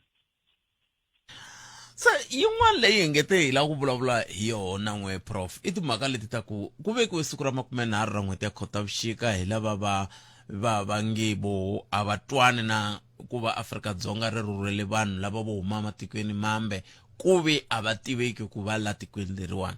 Se yin'wana leyi hi nge te hi lava ku vulavula hi yona n'we prof, i timhaka leti ta ku ku vekiwe siku ra 30 ra n'hweti ya Khotavuxika hi lava va nge vo a va twani na ku va Afrika-Dzonga ri rhurhele vanhu lava vo huma ematikweni mambe, ku ve a va tiveki ku va la tikweni leriwani.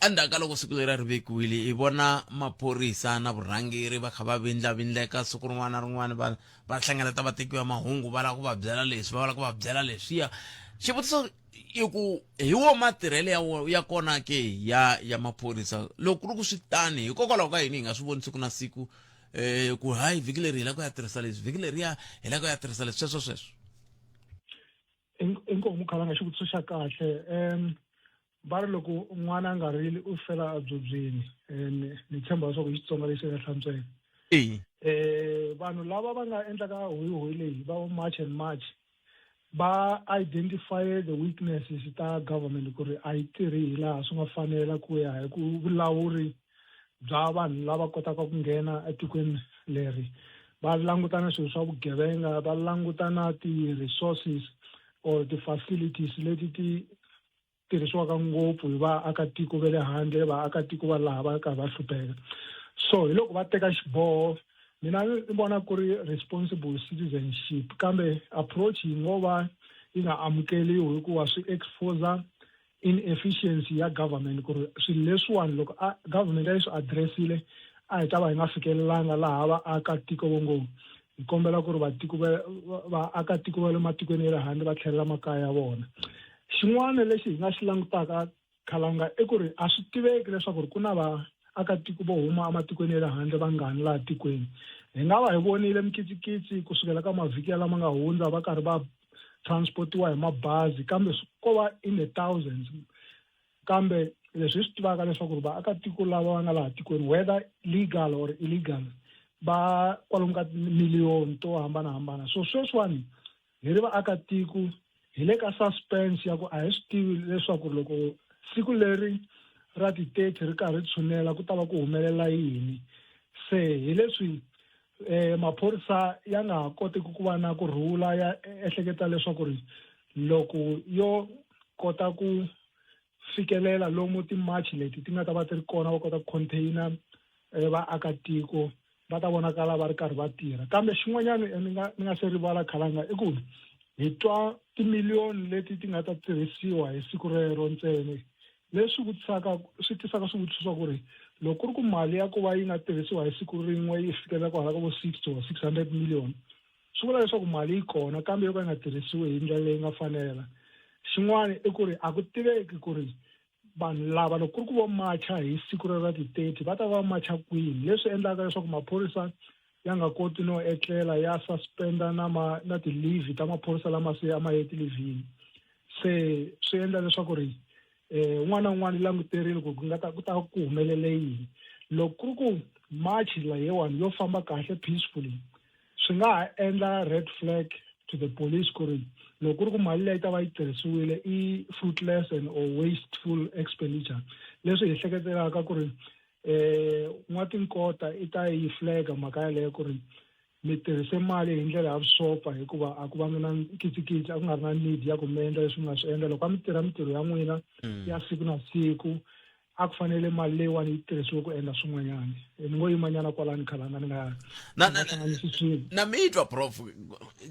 Endzhaku ka loko siku leri a ri vekiwile, hi vona maphorisa na vurhangeri va kha va vindlavindleka siku rin'wana na rin'wana, va hlengeleta vateki va mahungu, va lava ku va byela leswi, va lava ku va byela leswiya. Xivutiso i ku hi wo matirhelo ya kona ke ya maphorisa, loko ku ri ku swi tani, hikokwalaho ka yini hi nga swi voni siku na siku ku hayi vhiki leri hi lava ku ya tirhisa leswi, vhiki leriya hi lava ku ya tirhisa leswi, sweswo sweswo? Inkomu Khalanga, xivutiso xa kahle. Va ri loko n'wana a nga rili u fela a byobyeni, ni tshemba leswaku i Xitsonga lexi nga hlantsweka. Vanhu lava va nga endlaka hoyihoyi leyi va March and March va identify the weaknesses ta government ku ri a yi tirhi hi laha swi nga fanela ku ya hi ku vulawuri bya vanhu lava kotaka ku nghena etikweni leri. Va langutana swilo swa vugevenga, va langutana ti-resources or ti-facilities leti ti tirhisiwaka ngopfu hi vaakatiko va le handle, vaakatiko va laha va karhi va hlupheka. So hi loko va teka xiboho, mina ni vona ku ri responsible citizenship, kambe approach yi ngo va yi nga amukeliwi hikuva swi expose inefficiency ya government, ku ri swilo leswiwani loko a government a yi swi addressile a hi ta va hi nga fikelelanga laha vaakatiko vo ngo hi kombela ku ri vatiko va vaakatiko va le matikweni ya le handle va tlhelela makaya ya vona. Xin'wana lexi hi nga xi langutaka Khalanga i ku ri a swi tiveki leswaku ri ku na vaakatiko vo huma ematikweni ya le handle va ngani laha tikweni. Hi nga va hi vonile mikitsikitsi kusukela ka mavhiki ya lama nga hundza va karhi va transportiwa hi mabazi kambe ko va in the thousands kambe leswi hi swi tivaka leswaku ri vaakatiko lava va nga laha tikweni whether legal or illegal va kwalomu ka miliyoni to hambanahambana so sweswiwani hi ri vaakatiko hi le ka suspense ya ku a hi swi tivi leswaku loko siku leri ra ti-30 ri karhi tshunela ku ta va ku humelela yini se hi leswi eh maphorisa ya nga ha kotiki ku va na ku rhula ya ehleketa leswaku ri loko yo kota ku fikelela lomu ti-march leti ti nga ta va ti ri kona va kota ku container eh, vaakatiko va ta vonakala va ri karhi va tirha kambe xin'wanyana eh, ni nga ni nga se rivala khalanga i ku hi twa timiliyoni leti ti nga ta tirhisiwa hi siku rero ntsena leswi vutisaka swi tisaka swivutiso swa ku ri loko ku ri ku mali ya ku va yi nga tirhisiwa hi siku rin'we yi fikelela kwala ka vo 60 or 600 million swi vula leswaku mali yi kona kambe yo ka yi nga tirhisiwi hi ndlela leyi nga fanela xin'wana i ku ri a ku tiveki ku ri vanhu lava loko ku ri ku vo macha hi siku rero ra ti-30 va ta va macha kwini leswi endlaka leswaku maphorisa ya nga koti no etlela ya suspenda na ma na ti-leave ta maphorisa lama se a ma ye ti-leave-ini se swi endla leswaku ri eh un'wana na un'wana languterile ku ku nga ta ku ta ku humelele yini loko ku ri ku march layiwani yo famba kahle peacefully swi nga ha endla red flag to the police ku ri loko ku ri ku mali leyi ta va yi tirhisiwile i fruitless and or wasteful expenditure leswi hi hleketelaka ku ri eh n'watinkota i ta yi flaga mhaka yaleyo ku ri mi tirhise mali hi ndlela ya vusopfa hikuva a ku vanga na nkitsikitsi a ku nga ri na need ya ku mi endla leswi mi nga swi endla loko a mi tirha mintirho ya n'wina ya siku na siku a ku fanele mali leyiwani yi tirhisiwe ku endla swin'wanyana ni ngo yimanyana kwalani khalanga ni nga hlanganisi swilo na mi twa prof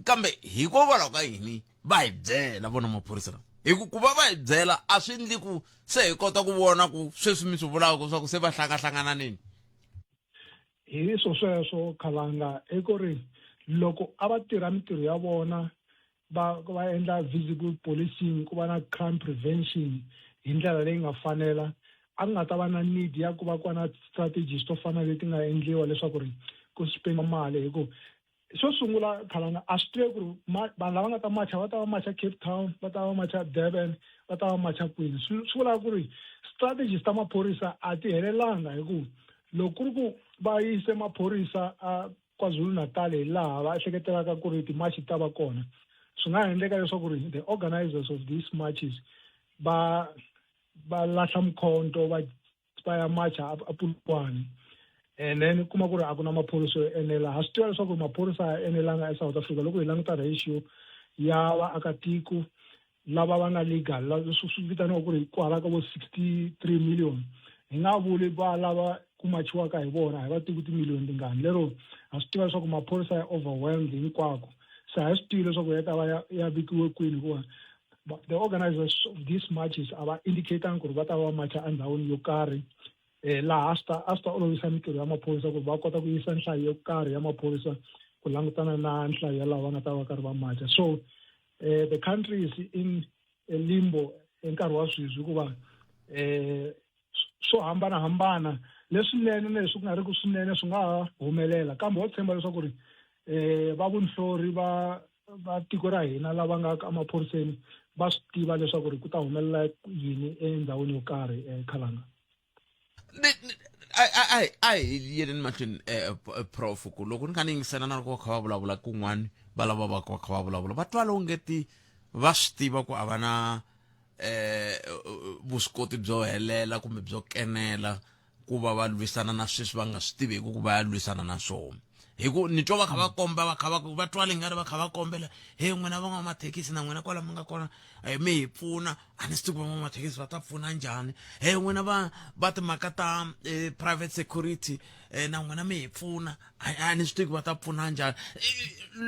kambe hikokwalaho ka yini va hi byela vona maphorisa lama hi ku ku va va hi byela a swi endli ku se hi kota ku vona ku sweswi mi swi vulaka swa ku se va hlangahlangananini hi swo sweswo khalanga i ku ri loko a va tirha mintirho ya vona va va endla visible policing ku va na crime prevention hi ndlela leyi nga fanela a ku nga ta va na need ya ku va ku va na strategies to fana leti nga endliwa leswaku ri ku spend mali hi ku xo sungula khalanga a swi tive ku ri vanhu lava nga ta macha va ta va macha Cape Town va ta va macha Durban va ta va macha kwini swi vula ku ri strategies ta maphorisa a ti helelanga hi ku loko ku ri ku va yise maphorisa a KwaZulu-Natal hi laha va ehleketelaka ku ri timachi ta va kona swi nga endleka leswaku ri the organizers of these marches va va lahla mkhonto va va ya macha a Polokwane and then kuma ku ri a ku na maphorisa yo enela ha swi tiva leswaku maphorisa a enelanga eSouth Africa loko hi languta ratio ya vaakatiko lava va nga legal leswi swi vitaniwa ku ri kwala ka vo 63 million hi nga vuli va lava ku machiwaka hi vona hi va tivi timiliyoni tingani lero ha swi tiva leswaku maphorisa ya overwhelmed hinkwako se a hi swi tivi leswaku ya ta va ya ya vekiwe kwini hikuva the organizers of these marches a va indicatanga ku ri va ta va macha endhawini yo karhi um laha a swi ta a swi ta olovisa mintirho ya maphorisa ku ri va kota ku yisa nhlayo yo karhi ya maphorisa ku langutana na nhlayo ya lava va nga ta va karhi va macha so um the country is in a limbo hi nkarhi wa sweswi hikuva um swo hambanahambana leswinene na leswi ku nga ri ku swinene swi nga ha humelela kambe ho tshemba leswaku ri um va vunhlori va va tiko ra hina lava nga emaphoriseni va swi tiva leswaku ri ku ta humelela yini endhawini yo karhi ekhalanga a hi yeleni mahlweni eh, prof ku loko ni kha ni yingisela na loko va kha va vulavula kun'wani va lava va va kha va vulavula va twala ongeti va swi tiva ku a va na eh vuswikoti byo helela kumbe byo kenela ku va va lwisana na sweswi va nga swi tiveki ku va ya lwisana na swona hi ku ni twa va kha va komba va kha va va twa le nga ri va kha va kombela he n'wina van'wamathekisi na n'wina kwala mi nga kona eh, mi hi pfuna a ni swi tivi ku van'wamathekisi va ta pfuna njhani he n'wina va va timhaka ta eh, private security eh, na n'wina mi hi pfuna a ni swi tivi ku va ta pfuna njhani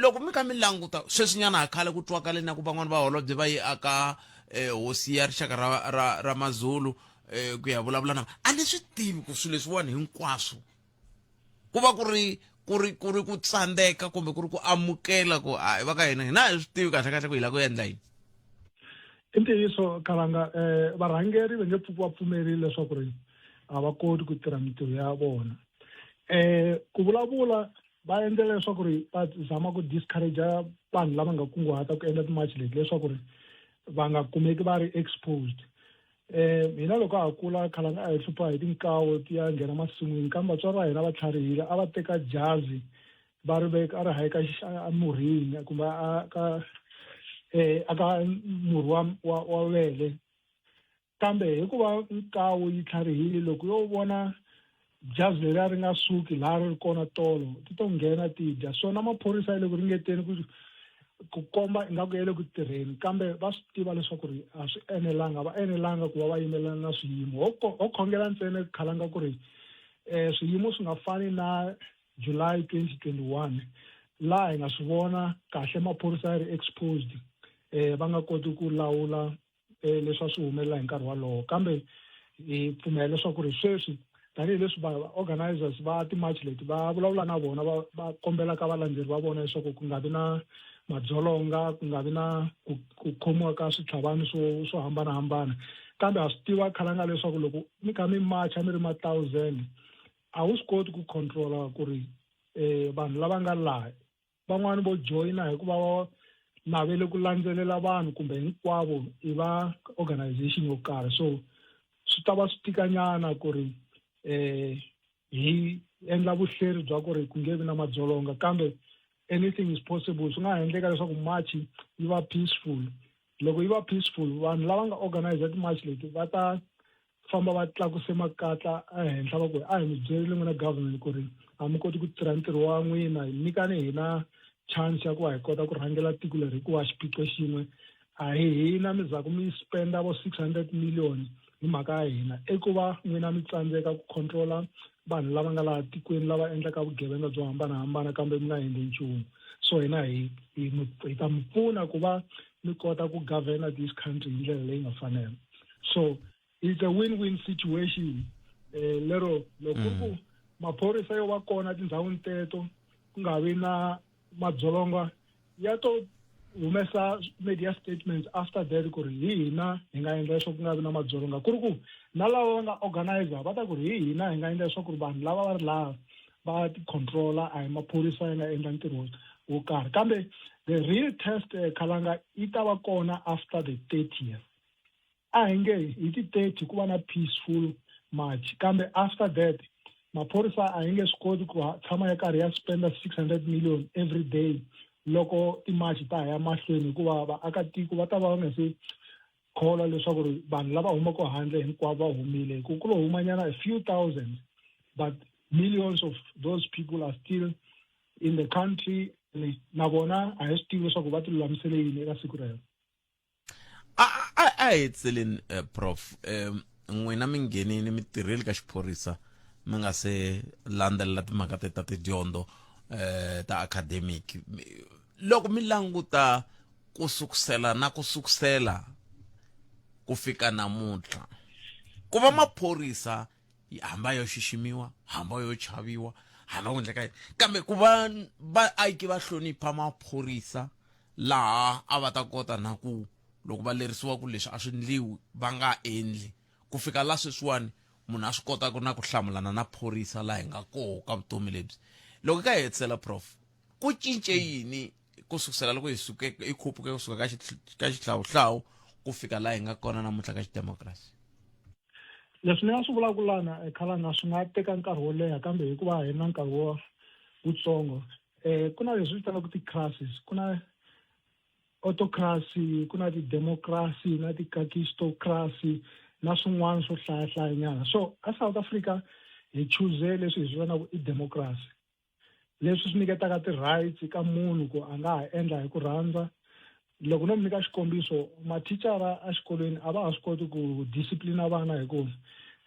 loko mi kha mi languta sweswinyana ha khale ku twakale na ku van'wani va holobye va yi aka hosi ya rixaka ra ra ra mazulu ku ya vulavula na a ni swi tivi ku swilo leswiwani hinkwaswo ku va ku ri ku ri ku ri ku tsandzeka kumbe ku ri ku amukela ku hayi va ka hina hina a hi swi tivi kahle kahle ku hi lava ku endla yini i ntiyiso kalanga um varhangeri va nge pfuki va pfumerile leswaku ri a va koti ku tirha mintirho ya vona. Um ku vulavula va endlela leswaku ri va zama ku discourage vanhu lava nga kunguhata ku endla timachi leti leswaku ri va nga kumeki va ri exposed. Um hina loko ha kula khalanga a hi hlupha hi tinkawu ti ya nghena masin'wini, kambe vatswari va hina va tlharihile, a va teka jazi va ri veka a ri hayeka emurhini kumbe a ka a ka murhi wa vele. Kambe hikuva nkawu yi tlharihile, loko yo vona jazi leriya ri nga suki laha ri ri kona tolo, ti to nghena ti dya. So na maphorisa ya le ku ringeteni ku komba ingaku ya le ku tirheni, kambe va swi tiva leswaku ri a swi enelanga, va enelanga ku va va yimelana na swiyimo. Ho khongela ntsena khalanga ku ri swiyimo swi nga fani na July 2021, laha hi nga swi vona kahle maphorisa ya ri exposed, va nga koti ku lawula leswi a swi humelela hi nkarhi walowo. Kambe hi pfumela leswaku ri sweswi tanihileswi va organizers va ti-march leti va vulavula na vona, va kombela ka valandzeri va vona leswaku ku nga vi na madzolonga, ku nga vi na ku khomiwa ka switlhavani swo hambanahambana. Kambe ha swi tiva khalanga leswaku loko mi kha mi macha mi ri ma 1000, a wu swi koti ku controla ku ri vanhu lava nga laha van'wani vo joyina hikuva va navele ku landzelela vanhu kumbe hinkwavo i va organization yo karhi. So swi ta va swi tikanyana ku ri hi endla vuhleri bya ku ri ku nge vi na madzolonga, kambe anything is possible. Swi nga ha endleka leswaku march yi va peaceful. Loko yi va peaceful, vanhu lava nga organize ti-march leti va ta famba va tlakuse makatla ehenhla va ku a hi mi byerile n'wina government ku ri a mi koti ku tirha ntirho wa n'wina, nyikani hina chance ya ku va hi kota ku rhangela tiko leri, hikuva xiphiqo xin'we a hi hina mi zaku mi spenda vo 600 million hi mhaka ya hina, i ku va n'wina mi tsandzeka ku controla vanhu lava nga laha tikweni lava endlaka vugevenga byo hambanahambana, kambe mi nga endli nchumu. So hina hi ta mi pfuna ku va mi kota ku govern this country hi ndlela leyi nga fanela. So it's a win-win situation. Lero loko ku maphorisa yo va kona tindhawini teto ku nga vi na madzolonga, ya to humesa media statements after that ku ri hi hina hi nga endla leswaku ku nga vi na madzolonga, ku ri ku na lava va nga organizer va ta ku ri hi hina hi nga endla leswaku ri vanhu lava va ri laha va ti controla, a hi maphorisa ya nga endla ntirho wo karhi. Kambe the real test khalanga yi ta va kona after the 30th. A hi nge hi ti 30 ku va na peaceful march, kambe after that maphorisa a hi nge swi koti ku tshama ya karhi ya spenda 600 million every day loko ti-march ta ha ya mahlweni, hikuva vaakatiko va ta va va nga se kholwa leswaku ri vanhu lava humaka handle hinkwavo va humile, hi ku lo humanyana a few thousands, but millions of those people are still in the country. Na vona a hi swi tivi leswaku va ti lulamisele yini eka siku rero. A hetseleni, prof, n'wina mi nghenini mi tirheli ka xiphorisa mi nga se landzelela timhaka te ta tidyondzo ta academic, loko mi languta ku sukusela na ku sukusela ku fika namuntlha, ku va maphorisa hamba yo xiximiwa, hamba yo chaviwa, hamba ku endleka yini, kambe ku va vaaki va hlonipha maphorisa laha a va ta kota na ku loko va lerisiwa ku leswi a swi ndliwi va nga endli, ku fika la sweswiwani munhu a swi kotaka na ku hlamulana na phorisa laha hi nga koho ka vutomi lebyi. Loko ka hetisela, prof, ku cince yini ku sukusela loko hi suke hi khupuke kusuka ka xihlawuhlawu ku fika laha hi nga kona namuntlha ka xidemokirasi? Leswi ni nga swi vulaka lana khalanga swi nga teka nkarhi wo leha, kambe hikuva hi na nkarhi wo wutsongo, ku na leswi vitaniwaka ti-crisis, ku na autocracy, ku na ti-democracy na ti-kakistocracy na swin'wana swo hlayahlayanyana. So a South Africa hi choose leswi hi swi vitanaka i democracy, leswi swi nyiketaka ti-rights ka munhu ku a nga ha endla hi ku rhandza. Loko no mi nyika xikombiso, mathicara exikolweni a va ha swi koti ku disciplina vana, hi ku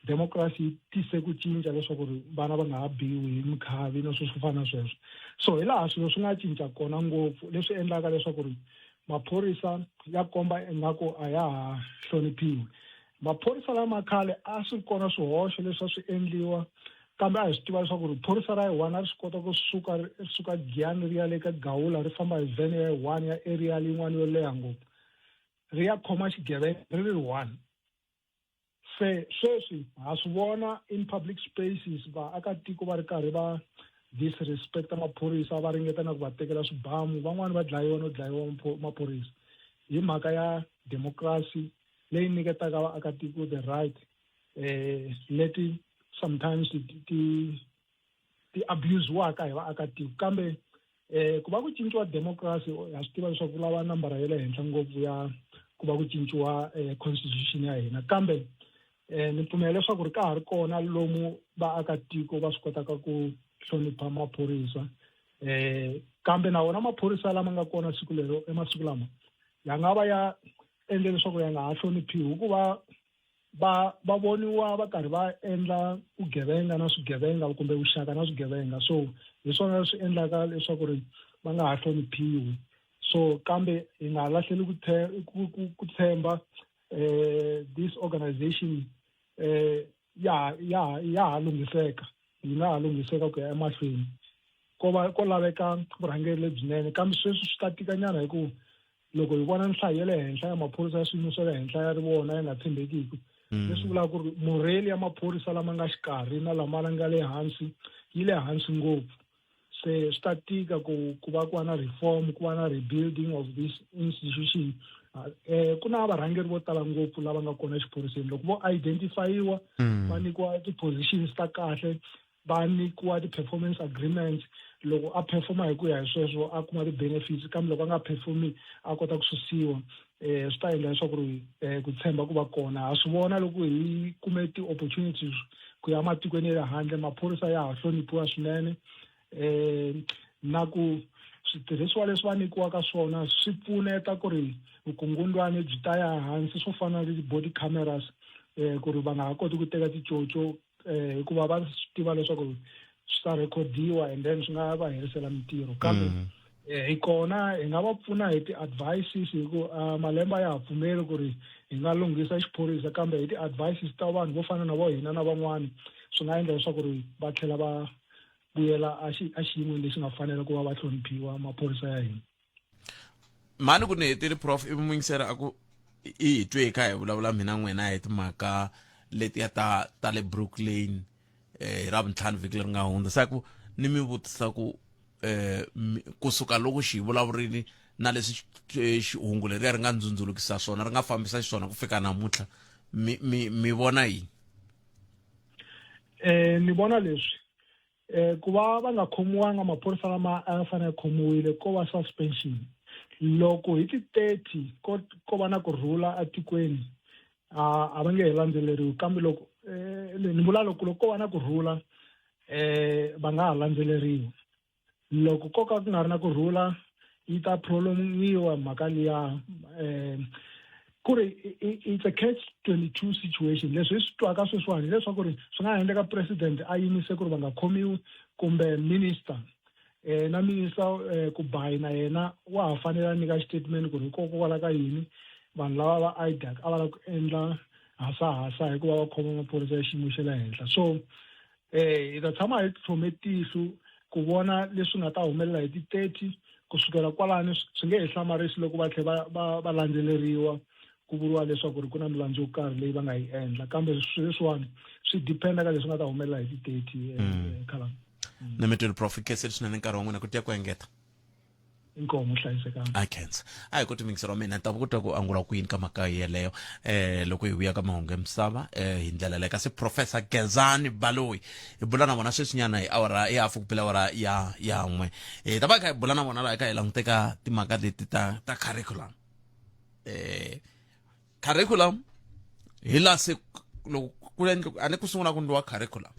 democracy yi tise ku cinca leswaku ri vana va nga ha biwi hi mikhavi na swilo swo fana na sweswo. So hi laha swilo swi nga cinca kona ngopfu, leswi endlaka leswaku ri maphorisa ya komba ingaku a ya ha hloniphiwi. Maphorisa lama khale a swi kona swihoxo leswi a swi endliwa, kambe a hi swi tiva leswaku ri phorisa ra yi one a ri swi kota ku suka ri suka Giyani ri ya le ka Gawula, ri famba hi vhene ya yi one ya area yin'wana yo leha ngopfu, ri ya khoma xigevenga ri ri one. Se sweswi ha swi vona in public spaces vaakatiko va ri karhi va disrespect maphorisa, va ringeta na ku va tekela swibamu, van'wani va dlayiwa no dlayiwa maphorisa hi mhaka ya democracy leyi nyiketaka vaakatiko the right eh leti sometimes ti ti abusiwaka hi vaakatiko. Kambe eh ku va ku cinciwa democracy, ha swi tiva leswaku ku lava nambara ya le henhla ngopfu ya ku va ku cinciwa constitution ya hina, kambe ni pfumela leswaku ri ka ha ri kona lomu vaakatiko va swi kotaka ku hlonipha maphorisa. Kambe na wona maphorisa lama nga kona siku lero emasiku lama ya nga va ya endle leswaku ya nga ha hloniphiwi hikuva va va voniwa va karhi va endla vugevenga na swigevenga kumbe vuxaka na swigevenga. So hi swona leswi endlaka leswaku ri va nga ha hloniphiwi. So kambe hi nga lahleli ku tshemba this organization ya ya ya ha lunghiseka, yi nga ha lunghiseka ku ya emahlweni, ko va ko laveka vurhangeri lebyinene. Kambe sweswi swi ta tikanyana hi ku loko hi vona nhlayo ya le henhla ya maphorisa ya swiyimo swa le henhla ya ri vona ya nga tshembekiki, leswi vulaka ku ri morale ya maphorisa lama nga xikarhi na lama nga le hansi yi le hansi ngopfu. Se swi ta tika ku ku va ku va na reform, ku va na rebuilding of this institution. Ku na varhangeri vo tala ngopfu lava nga kona exiphoriseni, loko vo identifyiwa, va nyikiwa ti-positions ta kahle, va nyikiwa ti-performance agreements, loko a performa hi ku ya hi sweswo a kuma ti-benefits, kambe loko a nga performi a kota ku susiwa, swi ta endla leswaku ri ku tshemba ku va kona. Ha swi vona loko hi kume ti-opportunities ku ya matikweni ya le handle, maphorisa ya ha hloniphiwa swinene, na ku switirhisiwa leswi va nyikiwaka swona swi pfuneta ku ri vukungundwani byi ta ya hansi, swo fana na ti-body cameras, ku ri va nga ha koti ku teka ticoco, hikuva va swi tiva leswaku swi ta rhekhodiwa and then swi nga va herisela mintirho. Kambe hi kona hi nga va pfuna hi ti-advices, hi ku malembe a ya ha pfumeli ku ri hi nga lunghisa xiphorisa, kambe hi ti-advices ta vanhu vo fana na vo hina na van'wani swi nga endla leswaku ri va tlhela va vuyela a xiyin'weni lexi nga fanela ku va va hloniphiwa maphorisa ya hina. Mhani ku ni hetile prof, ivi muyingiseri a ku i hi twe hi kha hi vulavula mina n'wina hi timhaka letiya ta le Brooklyn hi Ravuntlhanu vhiki leri nga hundza, se ku ni mi vutisa ku kusuka loko xi hi vulavurile na leswi hungu leriya ri nga ndzundzulukisa swona, ri nga fambisa xiswona ku fika namuntlha, mi vona yini? Ni vona leswi ku va va nga khomiwanga maphorisa lama a ya fanele khomiwile, ko va suspension. Loko hi ti 30 ko va na ku rhula etikweni, a va nge he landzeleriwi. Kambe loko ni vula loko ko va na ku rhula, va nga ha landzeleriwi. Loko ko ka ku nga ri na ku rhula, yi ta prolongiwa mhaka liya, ku ri it's a catch 22 situation. Leswi hi swi twaka sweswiwani hileswaku ri swi nga endleka president a yimise ku ri va nga khomiwi, kumbe minister, na minister ku bayi na yena wa ha fanele a nyika xitatimende ku ri hikokwalaho ka yini vanhu lava va IDAC a va lava ku endla hasahasa hikuva va khoma maphorisa ya xiyimo xa le henhla. So hi ta tshama hi tlhome tihlo ku vona leswi nga ta humelela hi ti-30. Kusukela kwalano swi nge he hlamarisi loko va tlhela va landzeleriwa, ku vuriwa leswaku ri ku na milandzu yo karhi leyi va nga yi endla. Kambe sweswiwani swi dependa ka leswi nga ta humelela hi ti-30. Khalanga. Ni mi twile prof, khensile swinene nkarhi wa n'wina. Ku tiya ku engeta. Inkomo, hlayisekanga. A khensa. A hi koti mingisero wa mina ni ta ku twa ku angula ku yini ka mhaka yeleyo loko hi vuya ka mahungu ya misava hi ndlela leyo. Kasi Professor Gezani Baloyi hi bula na vona sweswinyana hi awara hi hafu ku bela awara ya 1, hi ta va hi kha hi bula na vona laha hi kha hi languteka timhaka leti ta curriculum. Curriculum hi laha se loko ku endla a ni ku sungula ku endliwa curriculum,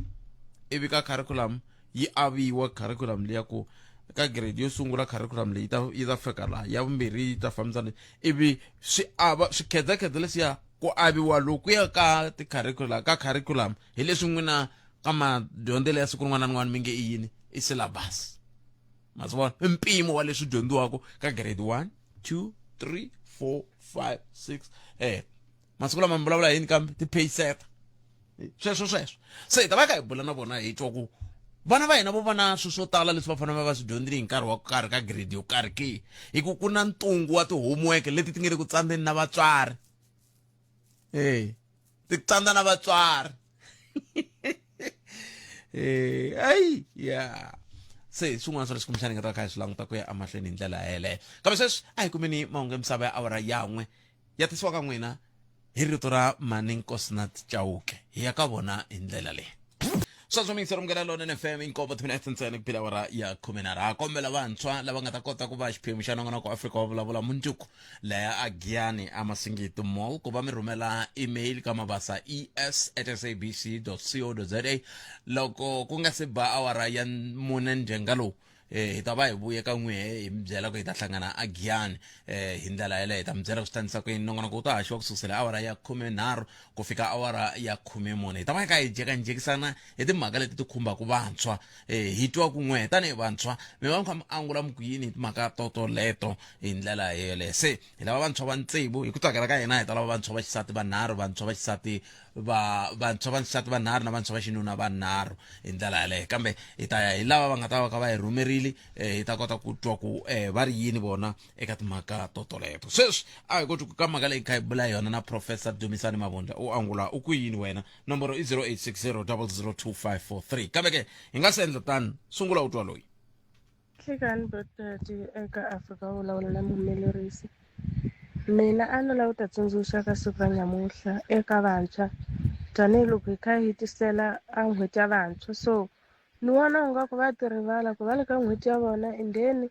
ivi ka curriculum yi aviwa curriculum liya ku ka grade yo sungula curriculum leyi yi ta fika laha, ya vumbirhi yi ta fambisana, ivi swi ava swikhedzakhedza leswiya ku aviwa lokuya ka ti-curriculum ka curriculum hi leswi n'wina ka madyondzelo ya siku rin'wana na rin'wana mi nge i yini, i syllabus. Ma swi vona i mpimo wa leswi dyondziwaka ka grade 1, 2, 3, 4, 5, 6. Masiku lama mi vulavula yini kambe ti-payset sweswo sweswo. Se hi ta va kha hi bula na vona hi twa ku vana va hina vo va na swilo swo tala leswi va fanele va va swi dyondzile hi nkarhi wa ku karhi ka grade yo karhi ke, hi ku ku na ntungu wa ti-homework leti ti nge le ku tsandzeni na vatswari. Ti tsandza na vatswari. Eh, ai ya. Se swin'wana swa leswi kumbexana hi nga ta kha hi swi languta ku ya emahlweni hi ndlela yeleyo. Kambe sweswi a hi kumeni mahungu ya misava ya awara yan'we ya tisiwa ka n'wina hi rito ra Mani Nkosinathi Chauke. Hi ya ka vona hi ndlela leyi. Sweswo mi yingisela Munghana Lonene FM inkombo timinete ntsena ku phila awara ya khumenharhu. Ha kombela vantshwa lava nga ta kota ku va xiphemu xa nongonoko wa Afrika wa vulavula mundzuku laya a Giyani a Masingiti Mall ku va mi rhumela email ka mabasa es at sabc co za loko ku nga se ba awara ya mune ndzhenga lowu eh hi ta va hi vuye ka n'wihe hi mi byela ku hi ta hlangana a Giyani eh hi ndlela yeleyo hi ta mi byela ku swi tandisa ku yini nongonoko wu ta haxiwa ku sukusela awara ya khumenharhu ku fika awara ya khumemune hi ta va hi kha hi jekanjekisana hi timhaka leti ti khumbaka vantshwa eh hi twa ku n'we tanihi vantshwa mi va mi kha mi angula mi ku yini hi timhaka totoleto hi ndlela yeleyo se hi lava vantshwa va tsevu hi ku tsakela ka hina hi ta lava vantshwa va xisati vanharhu vantshwa va xisati va vantshwa va xisati vanharhu na vantshwa va xinuna vanharhu hi ndlela yaleyo kambe hi ta ya hi lava va nga ta va ka va hi rhumerile eh, hi ta kota ku twa ku eh, va ri yini vona eka timhaka totoleto sweswi a hi koti ku ka mhaka leyi kha hi bula yona na professor dumisani mavundla u angula u ku yini wena nomboro i 0860 002543 kambe ke hi nga se endla tano sungula u twa loyi Hlekani Botati eka Afrika wo vulavula na muhumelerisi. Mina a ni lava ku ta tsundzuxa ka siku ra nyamuntlha eka vantshwa tanihiloko hi kha hi tisela a n'hweti ya vantshwa so ni vona ingaku va ti rivala ku va le ka n'hweti ya vona and then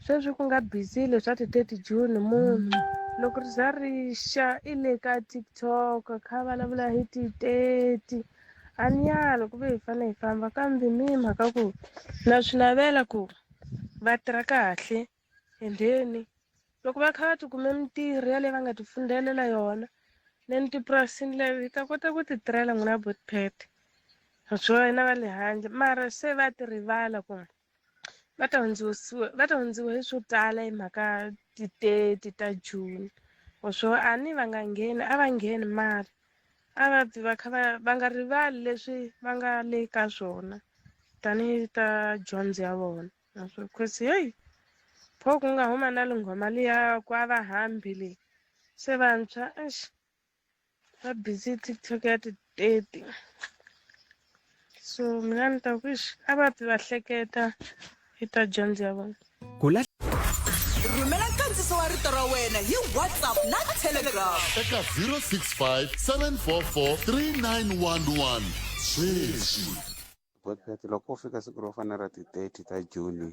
sweswi ku nga busy leswa ti-thirty June munhu loko ri za ri xa i le ka TikTok kha a vulavula hi ti-thirty A ni yali ku ve hi fanele hi famba kambe mi hi mhaka ku na swi navela ku va tirha kahle and then loko va kha va ti kume mintirho ya leyi va nga ti fundelela yona then tipurasini leyo hi ta kota ku ti tirhela n'wina botpet swo hina va le handle mara se va ti rivala ku va ta hundzisiwa va ta hundziwa hi swo tala hi mhaka ti-thirty ta June swo a ni va nga ngheni a va ngheni mara a va pfi va kha va va nga rivali leswi va nga le ka swona tanihi ta dyondzo ya vona naswona cause heyi pho ku nga huma na linghoma liya ku a va hambi le se vantshwa eish va busy TikTok ya ti-thirty so mina ni ta ku ixi a va pfi va hleketa hi ta dyondzo ya vona. Ku Rhumela nkandziso wa rito ra wena hi WhatsApp na Telegram. Eka 065 744 3911 sweswi. Godfred loko ko fika siku ro fana ra ti-30 ta June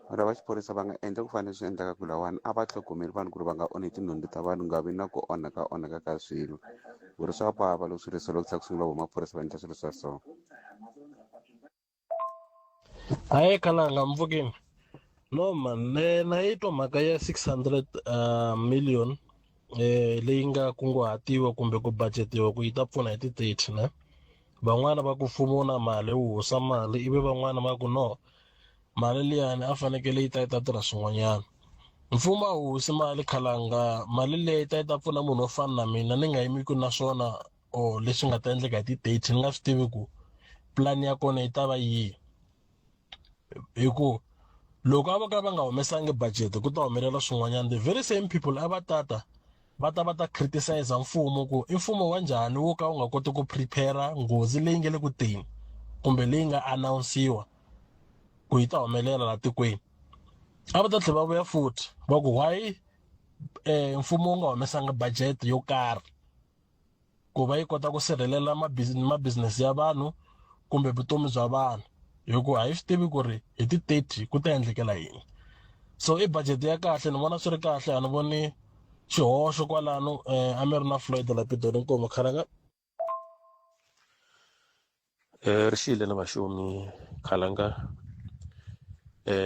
vanhu va xiphorisa va nga endla ku fana leswi endlaka ku lawani a va tlhogomeli vanhu ku ri va nga onhi tinhundzu ta vanhu nga vi na ku onhaka onhaka ka swilo ku ri swa vava loko swilo swo loko ku sungula vo maphorisa va endla swilo swa so. Hayi khalanga mpfukeni no man na yi twa mhaka ya 600 million leyi nga kunguhatiwa kumbe ku budgetiwa ku yi ta pfuna hi ti-30 ne van'wana va ku mfumo wu na mali wu hoxa mali ivi van'wana va ku no mali liyani a fanekele yi ta yi ta tirha swin'wanyana mfumo a wu hoxi mali khalanga mali leyi ta yi ta pfuna munhu wo fana na mina ni nga yimiki na swona or leswi nga ta endleka hi ti-date ni nga swi tivi ku plan ya kona yi ta va yihi hi ku loko a va ka va nga humesangi budget ku ta humelela swin'wanyana the very same people a va tata va ta va ta criticize mfumo ku i mfumo wa njhani wo ka wu nga koti ku prepare nghozi leyi nge le ku teni kumbe leyi nga announce-iwa ku yi ta humelela laha tikweni a va ta tlhela va vuya futhi va ku why mfumo wu nga humesanga budget yo karhi ku va yi kota ku sirhelela mabizinesi ya vanhu kumbe vutomi bya vanhu hikuva a hi swi tivi ku ri hi ti-30 ku ta endlekela yini so i budget ya kahle ni vona swi ri kahle a ni voni xihoxo kwalano um a mi ri na Floyd la Pitori inkomu khalanga. Ri xile na vaxomi khalanga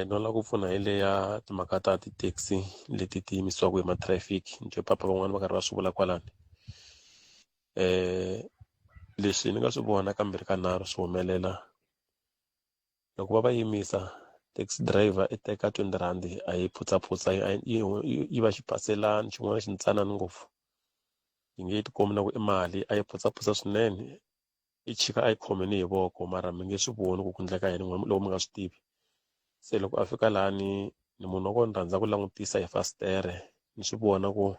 no lava ku pfuna hi leya timhaka ta ti-taxi leti ti yimisiwaka hi ma-traffic ni twe papa van'wani va karhi va swi vula kwalani leswi ni nga swi vona kambirhi kanharhu swi humelela loko va va yimisa taxi driver i teka 20 rand a yi phutsaphutsa yi va xipaselani xin'wana xintsanana ngopfu yi nge tikombi na ku i mali a yi phutsaphutsa swinene i chika a yi khome ni hi voko mara mi nge swi voni ku ku endleka yini n'wina loko mi nga swi tivi se loko a fika lani ni munhu wa ku ni rhandza ku langutisa hi fasitere ni swi vona ku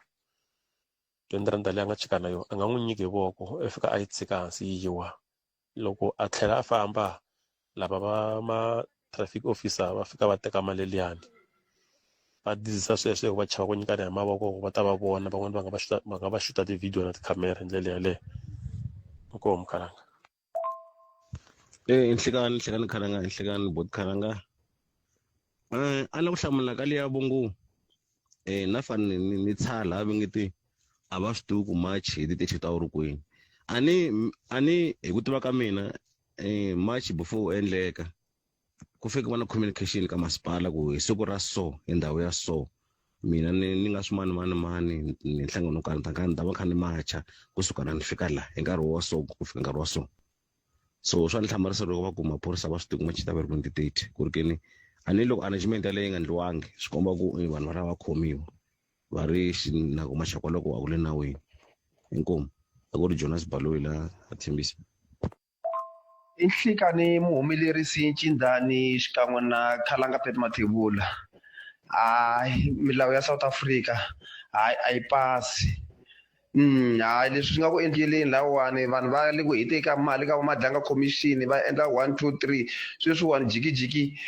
20 rand leyi a nga chika na yona a nga n'wi nyiki hi voko i fika a yi tshika hansi yi wa loko a tlhela a famba lava va ma traffic officer va fika va teka mali liyani va dizisa sweswo hi ku va chava ku nyikana hi mavoko va ta va vona van'wani va nga va xuta va nga va xuta ti-video na tikhamera hi ndlela yaleyo inkomu khalanga Eh, nhlikani nhlikani khalanga nhlikani bot khalanga eh a la ku hlamula ka liya vongo eh na fane ni ni tshala laha va nge te a va swi tivi ku march hi ti 30 ta wu ri kwini a ni hi ku tiva ka mina eh march before wu endleka ku fike ku va na communication ka masipala ku hi siku ra so hi ndhawu ya so mina ni ni nga swi mani mani mani ni nhlangano wo karhi ni ta ni ta va kha ni macha kusuka na ni fika la hi nkarhi wa so ku fika nkarhi wa so so swa ni hlamarisa loko va ku maphorisa va swi tivi ku machi ta va ri twenty thirty ku ri ke ni a ni loko arrangement yaleyo yi nga endliwangi swi komba ku eh, vanhu va lava va khomiwa va ri na ku maxaka loko a ku le nawini inkomu a ku ri Jonas Baloyi la a tshembisa I nhlikani muhumelerisi Ncindani xikan'we na Khalanga Pat Mathebula hayi milawu ya South Africa hayi a yi pasi hayi leswi swi nga ku endleleni lahawani vanhu va le ku heteni ka mali ka va Madlanga commission va endla one two three sweswiwani jikijiki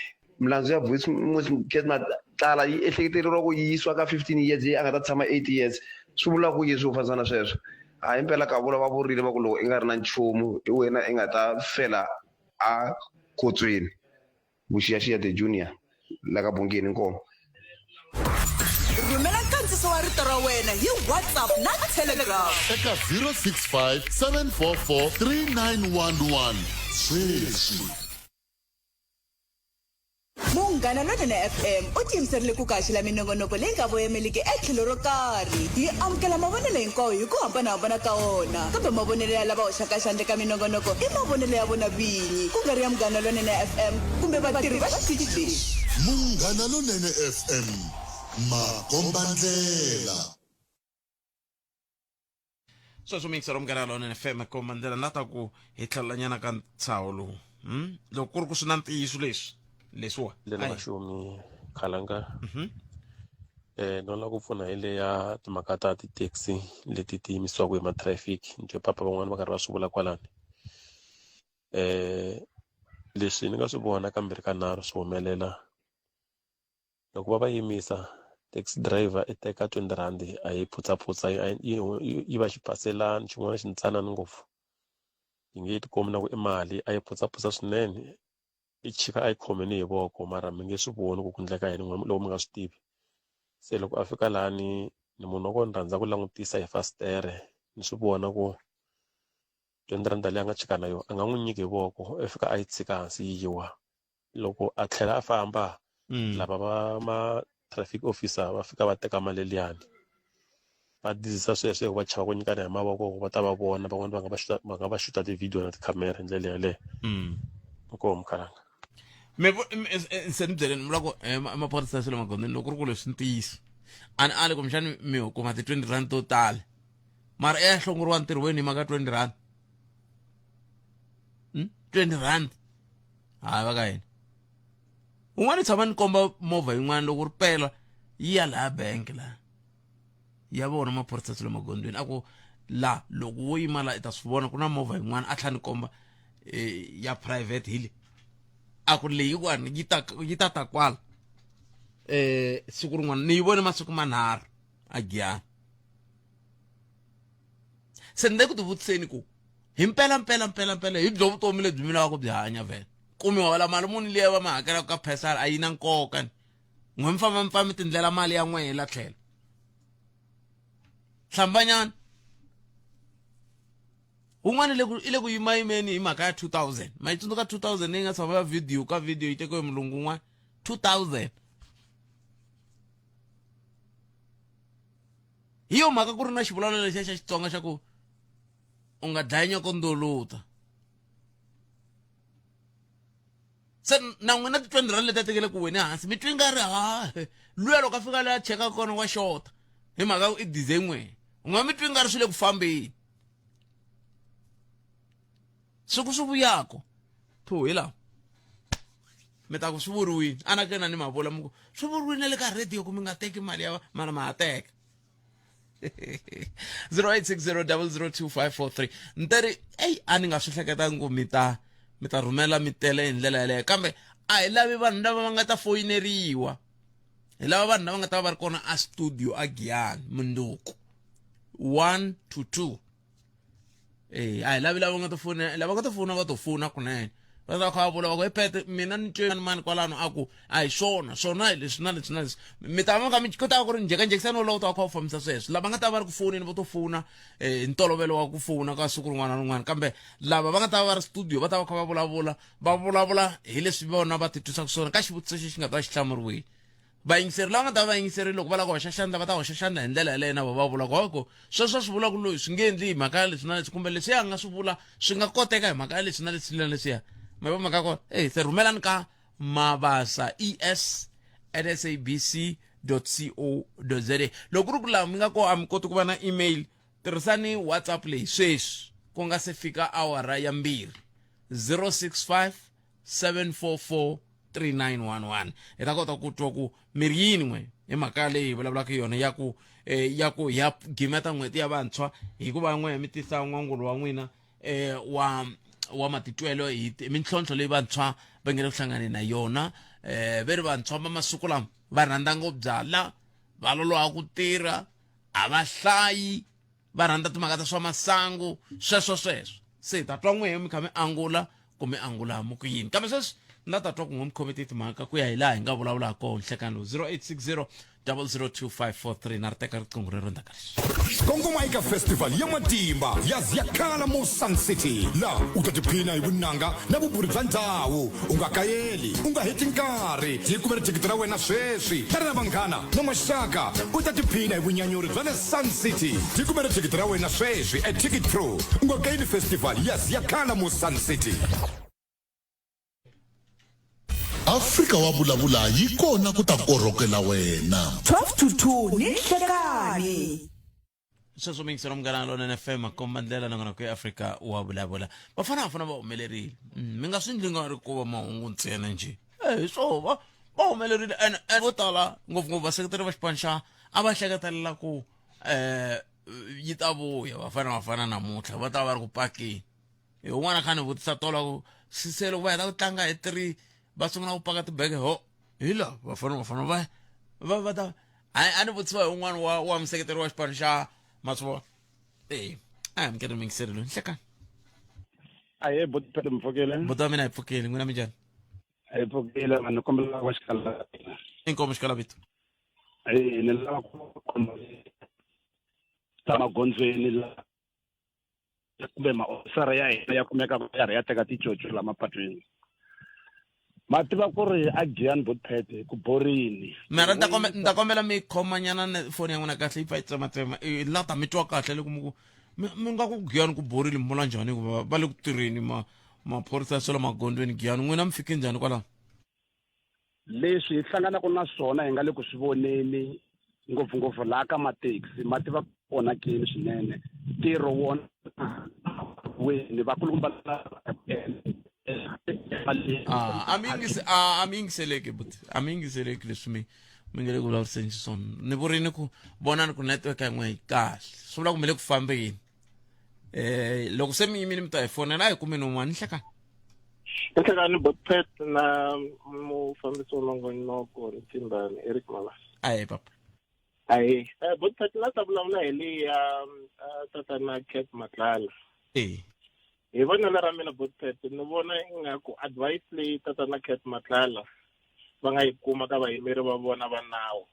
milandzu ya Vusi Matlala yi ehleketeleriwa ku yi yisiwa ka 15 years leyi a nga ta tshama 8 years swi vula ku yini swo fanisa na sweswo hayi impela ka vula va vurile va ku loko i nga ri na nchumu hi wena i nga ta fela a khotsweni vuxiyaxiya the junior la ka bungeni inkomu rhumela nkandziso wa rito ra wena hi whatsapp na telegram eka 065 744 3911 sweswi Munghana Lonene FM u tiyimiserile ku kaxela minongonoko leyi nga voyemeliki etlhelo ro karhi. Hi amukela mavonelo hinkwawo hi ku hambanahambana ka wona, kambe mavonelo ya lava hoxaka xandla eka minongonoko i mavonelo ya vona vinyi, ku nga ri ya Munghana Lonene FM kumbe vatirhi va xitichi lexi. Munghana Lonene FM, makombandlela. Sweswo miyingiselo munghana lonene fm komba ndlela na ta ku hi tlhelelanyana ka ntshaho lowu? Loko ku ri ku swi na ntiyiso leswi leswiwa ndlela Ayi. Vaxumi khalanga eh no la ku pfuna hi leya timhaka ta ti-taxi leti ti yimisiwaka hi ma-traffic ni twe papa van'wani va karhi va swi vula kwalani eh leswi ni nga swi vona kambirhi ka nharhu swi humelela Loko va va yimisa, taxi driver i teka 20 rhandi a yi phutsaphutsa yi yi yi va xipaselani xin'wana xintsanana ngopfu yi nge tikombi na ku i mali a yi phutsaphutsa swinene i chika a yi khome ni hi voko mara mi nge swi voni ku ku endleka yini n'wina loko mi nga swi tivi se loko a fika lani ni munhu wa ku ni rhandza ku langutisa hi fasitere ni swi vona ku 20 rhandi leyi a nga chika na yona a nga n'wi nyiki hi voko i fika a yi tshika hansi yi wa. Loko a tlhela a famba lava va ma traffic officer va fika va teka mali liyani va dizisa sweswo hi ku va chava ku nyikana hi mavoko ku va ta va vona van'wani va nga va xuta va nga va xuta ti-video na tikhamera hi ndlela yaleyo inkomu khalanga mi se ni byeleni mi vula ku maphorisa ya swa le magondzweni loko ku ri ku leswi ntiyiso a ni ali kumbexani mi kuma ti-20 rand to tala mara i ya hlongoriwa ntirhweni hi mhaka 20 rand 20 rand hayi va ka hina un'wana tshama ni komba movha yin'wana loko ri pela yi ya laha bank laha ya vona maphorisa swi le magondzweni a ku la loko wo yima la i ta swi vona ku na movha yin'wana a tlhela ni komba eh, ya private hi le a ku leyiwani yi ta yi ta ta kwala eh siku rin'wana ni yi vone masiku manharhu a giyani se ni le ku tivutiseni ku hi mpela mpela mpela mpela hi byo vutomi lebyi mi lavaka ku byi hanya vhele ku mi hola mali muni liya va mi hakelaka ka phesala a yi na nkoka ni n'we mi famba mi pfa mi tindlela mali ya n'we hi la tlhelo hlambanyana un'wana le ku i le ku yimayimeni hi mhaka ya 2000 ma yi tsundzuka 2000 leyi nga tshama ya video ka video yi tekiwe mulungu un'wana 2000 hi yo mhaka ku ri na xivulavulelo lexiya xa Xitsonga xa ku u nga dlayi nyoko nduluta se na n'wina ti-20 rand leti a tekele ku wena hansi mi twi nga ri ha luya loko a fika leyi a cheka kona wa xota hi mhaka ku i dize n'wina u nga mi twi nga ri swi le ku fambeni siku swi vuyako phu hi lawa mi ta ku swi vuriwini anakena ni mavula mi ku swi vuriwini na le ka radio ku mi nga teki mali ya mara ma ha teka. 0860002543 ni teri eyi a ni nga swi hleketangi ku mi ta mi ta rhumela mi tele hi ndlela yaleyo kambe a hi lavi vanhu lava va nga ta foyineriwa hi lava vanhu lava nga ta va va ri kona a studio a giyani munduku 1 to 2 eh a hi lavi lava nga ta fona lava nga ta fona va to fona kunene va ta kha va vula va ku epete mina ni twe mani kwalano a ku a hi swona swona hi leswi na leswi na leswi mi ta va ka mi ku ta va ku ri njhekanjhekisano wolowo ta va kha va fambisa sweswo lava nga ta va ri ku foneni va to fona hi ntolovelo wa ku fona ka siku rin'wana na rin'wana kambe lava va nga ta va va ri studio va ta va kha va vulavula va vulavula hi leswi vona va titwisaka swona ka xivutiso xexi nga ta va xi hlamuriwile vayingiseri lava nga ta va vayingiseri loko va lava ku hoxa xandla va ta hoxa xandla hi ndlela yaleyo na vo va vula ku ku sweswo swi vula ku loyi swi nge endli hi mhaka ya leswi na leswi kumbe leswi a nga swi vula swi nga koteka hi mhaka ya leswi na leswi na leswiya ma va mhaka kona eyi se rhumelani ka mabasa es at sabc co za loko ku ri ku laha mi nga ko a mi koti ku va na email tirhisani whatsapp leyi sweswi ku nga se fika awara ya mbirhi 065 744 3911 hi ta kota ku twa ku mi ri yini n'we hi mhaka leyi hi vulavulaka yona ya ku eh, ya ku ya gimeta n'hweti ya vantshwa hikuva n'we mi tisa n'wangulo wa n'wina eh, wa wa matitwelo hi mintlhontlho leyi vantshwa va nge le ku hlanganeni na yona eh, ve ri vantshwa va masiku lama va rhandza ngopfu byala va loloha ku tirha a va hlayi va rhandza timhaka ta swa masangu sweswo sweswo se hi ta twa n'wehe mi kha mi angula ku mi angula mi ku yini kambe sweswi na ta twa ku n'we mi khome ti timhaka ku ya hi laha hi nga vulavula ha kona nhlekani lowu 0860 002543 na ri teka riqingho rero ndzhaku ka leswi Kongoma eka festival ya matimba ya Ziyakhala mo Sun City laha u ta tiphina hi vunanga na vuburi bya ndhawu u nga kayeli u nga heti nkarhi yi kumela thikithi ra wena sweswi tana na vanghana na maxaka u ta tiphina hi vunyanyuri bya le Sun City yi kumela thikithi ra wena sweswi at Ticket Pro u nga kayeli festival ya Ziyakhala mo Sun City Afrika wa vulavula yi kona ku ta korhokela wena. 12 to 2 ni nhlekani. Sweswo miyingiselo munghana lonene fm komba ndlela nongonoko ya afrika wa vulavula. Vafana vafana va humelerile. Mi nga swi ndli nga ri ku va mahungu ntsena nje. Eh, hi swoho va va humelerile and and vo tala ngopfungopfu vaseketeri va xipano xa a va hleketelela ku um yi ta vuya vafana vafana namuntlha va ta va ri ku pakeni. Hi un'wana kha ni vutisa tolo ku se loko va heta ku tlanga hi 3 va sungula ku paka tibege ho hi la vafana vafana va va va ta a ni vutisiwa hi un'wana wa wa museketeri wa xipano xa ma swi vona e a hi amukele muyingiseri loyi nhlekani. Ahee buti Phele, mi pfukile? Buti wa mina hi pfukile, n'wina minjhani? Hi pfukile mani, ni kombela wa xikala. Inkomu xikala vito. Eh, ni lava ku komba ta magondzweni la kumbe maofisara ya hina ya kumeka ya ri ya teka ticoco la mapatwini. Ma tiva ku ri a Giyani Botpet ku borini. Mara ni ta kombela ni ta kombela mi khomanyana na foni ya n'wina kahle yi pfa yi tsematsema i la ta mi twa kahle loko mi ku mi nga ku Giyani ku borile mi vula njhani hikuva va le ku tirheni ma maphorisa ya swa le magondzweni Giyani n'wina mi fike njhani kwalaho? Leswi hi hlanganaka na swona hi nga le ku swi voneni ngopfungopfu laha ka mathekisi ma tiva ku onhakeni swinene ntirho wona weni vakulukumba Ah, a mi yingisi a a mi yingiseleki buti a mi yingiseleki leswi mi mi nge le ku vulavuriseni xiswona ni vurini ku vonani ku network ya n'we yi kahle swi vula ku mi le ku fambeni eh loko se mi yimile mi ta hi fonela a hi kumeni un'wana ni hlekani. Nhlekani Botpet na mufambisi wa nongonoko Ntimbani Eric Mabasa. Ahe papa. Ahe. Botpet la ta vulavula hi leyi ya tatana Cat Matlala. Eh. Hi vonelo ra mina Botpet ni vona ingaku advice leyi tatana Cat Matlala va nga yi kuma ka vayimeri va vona va nawu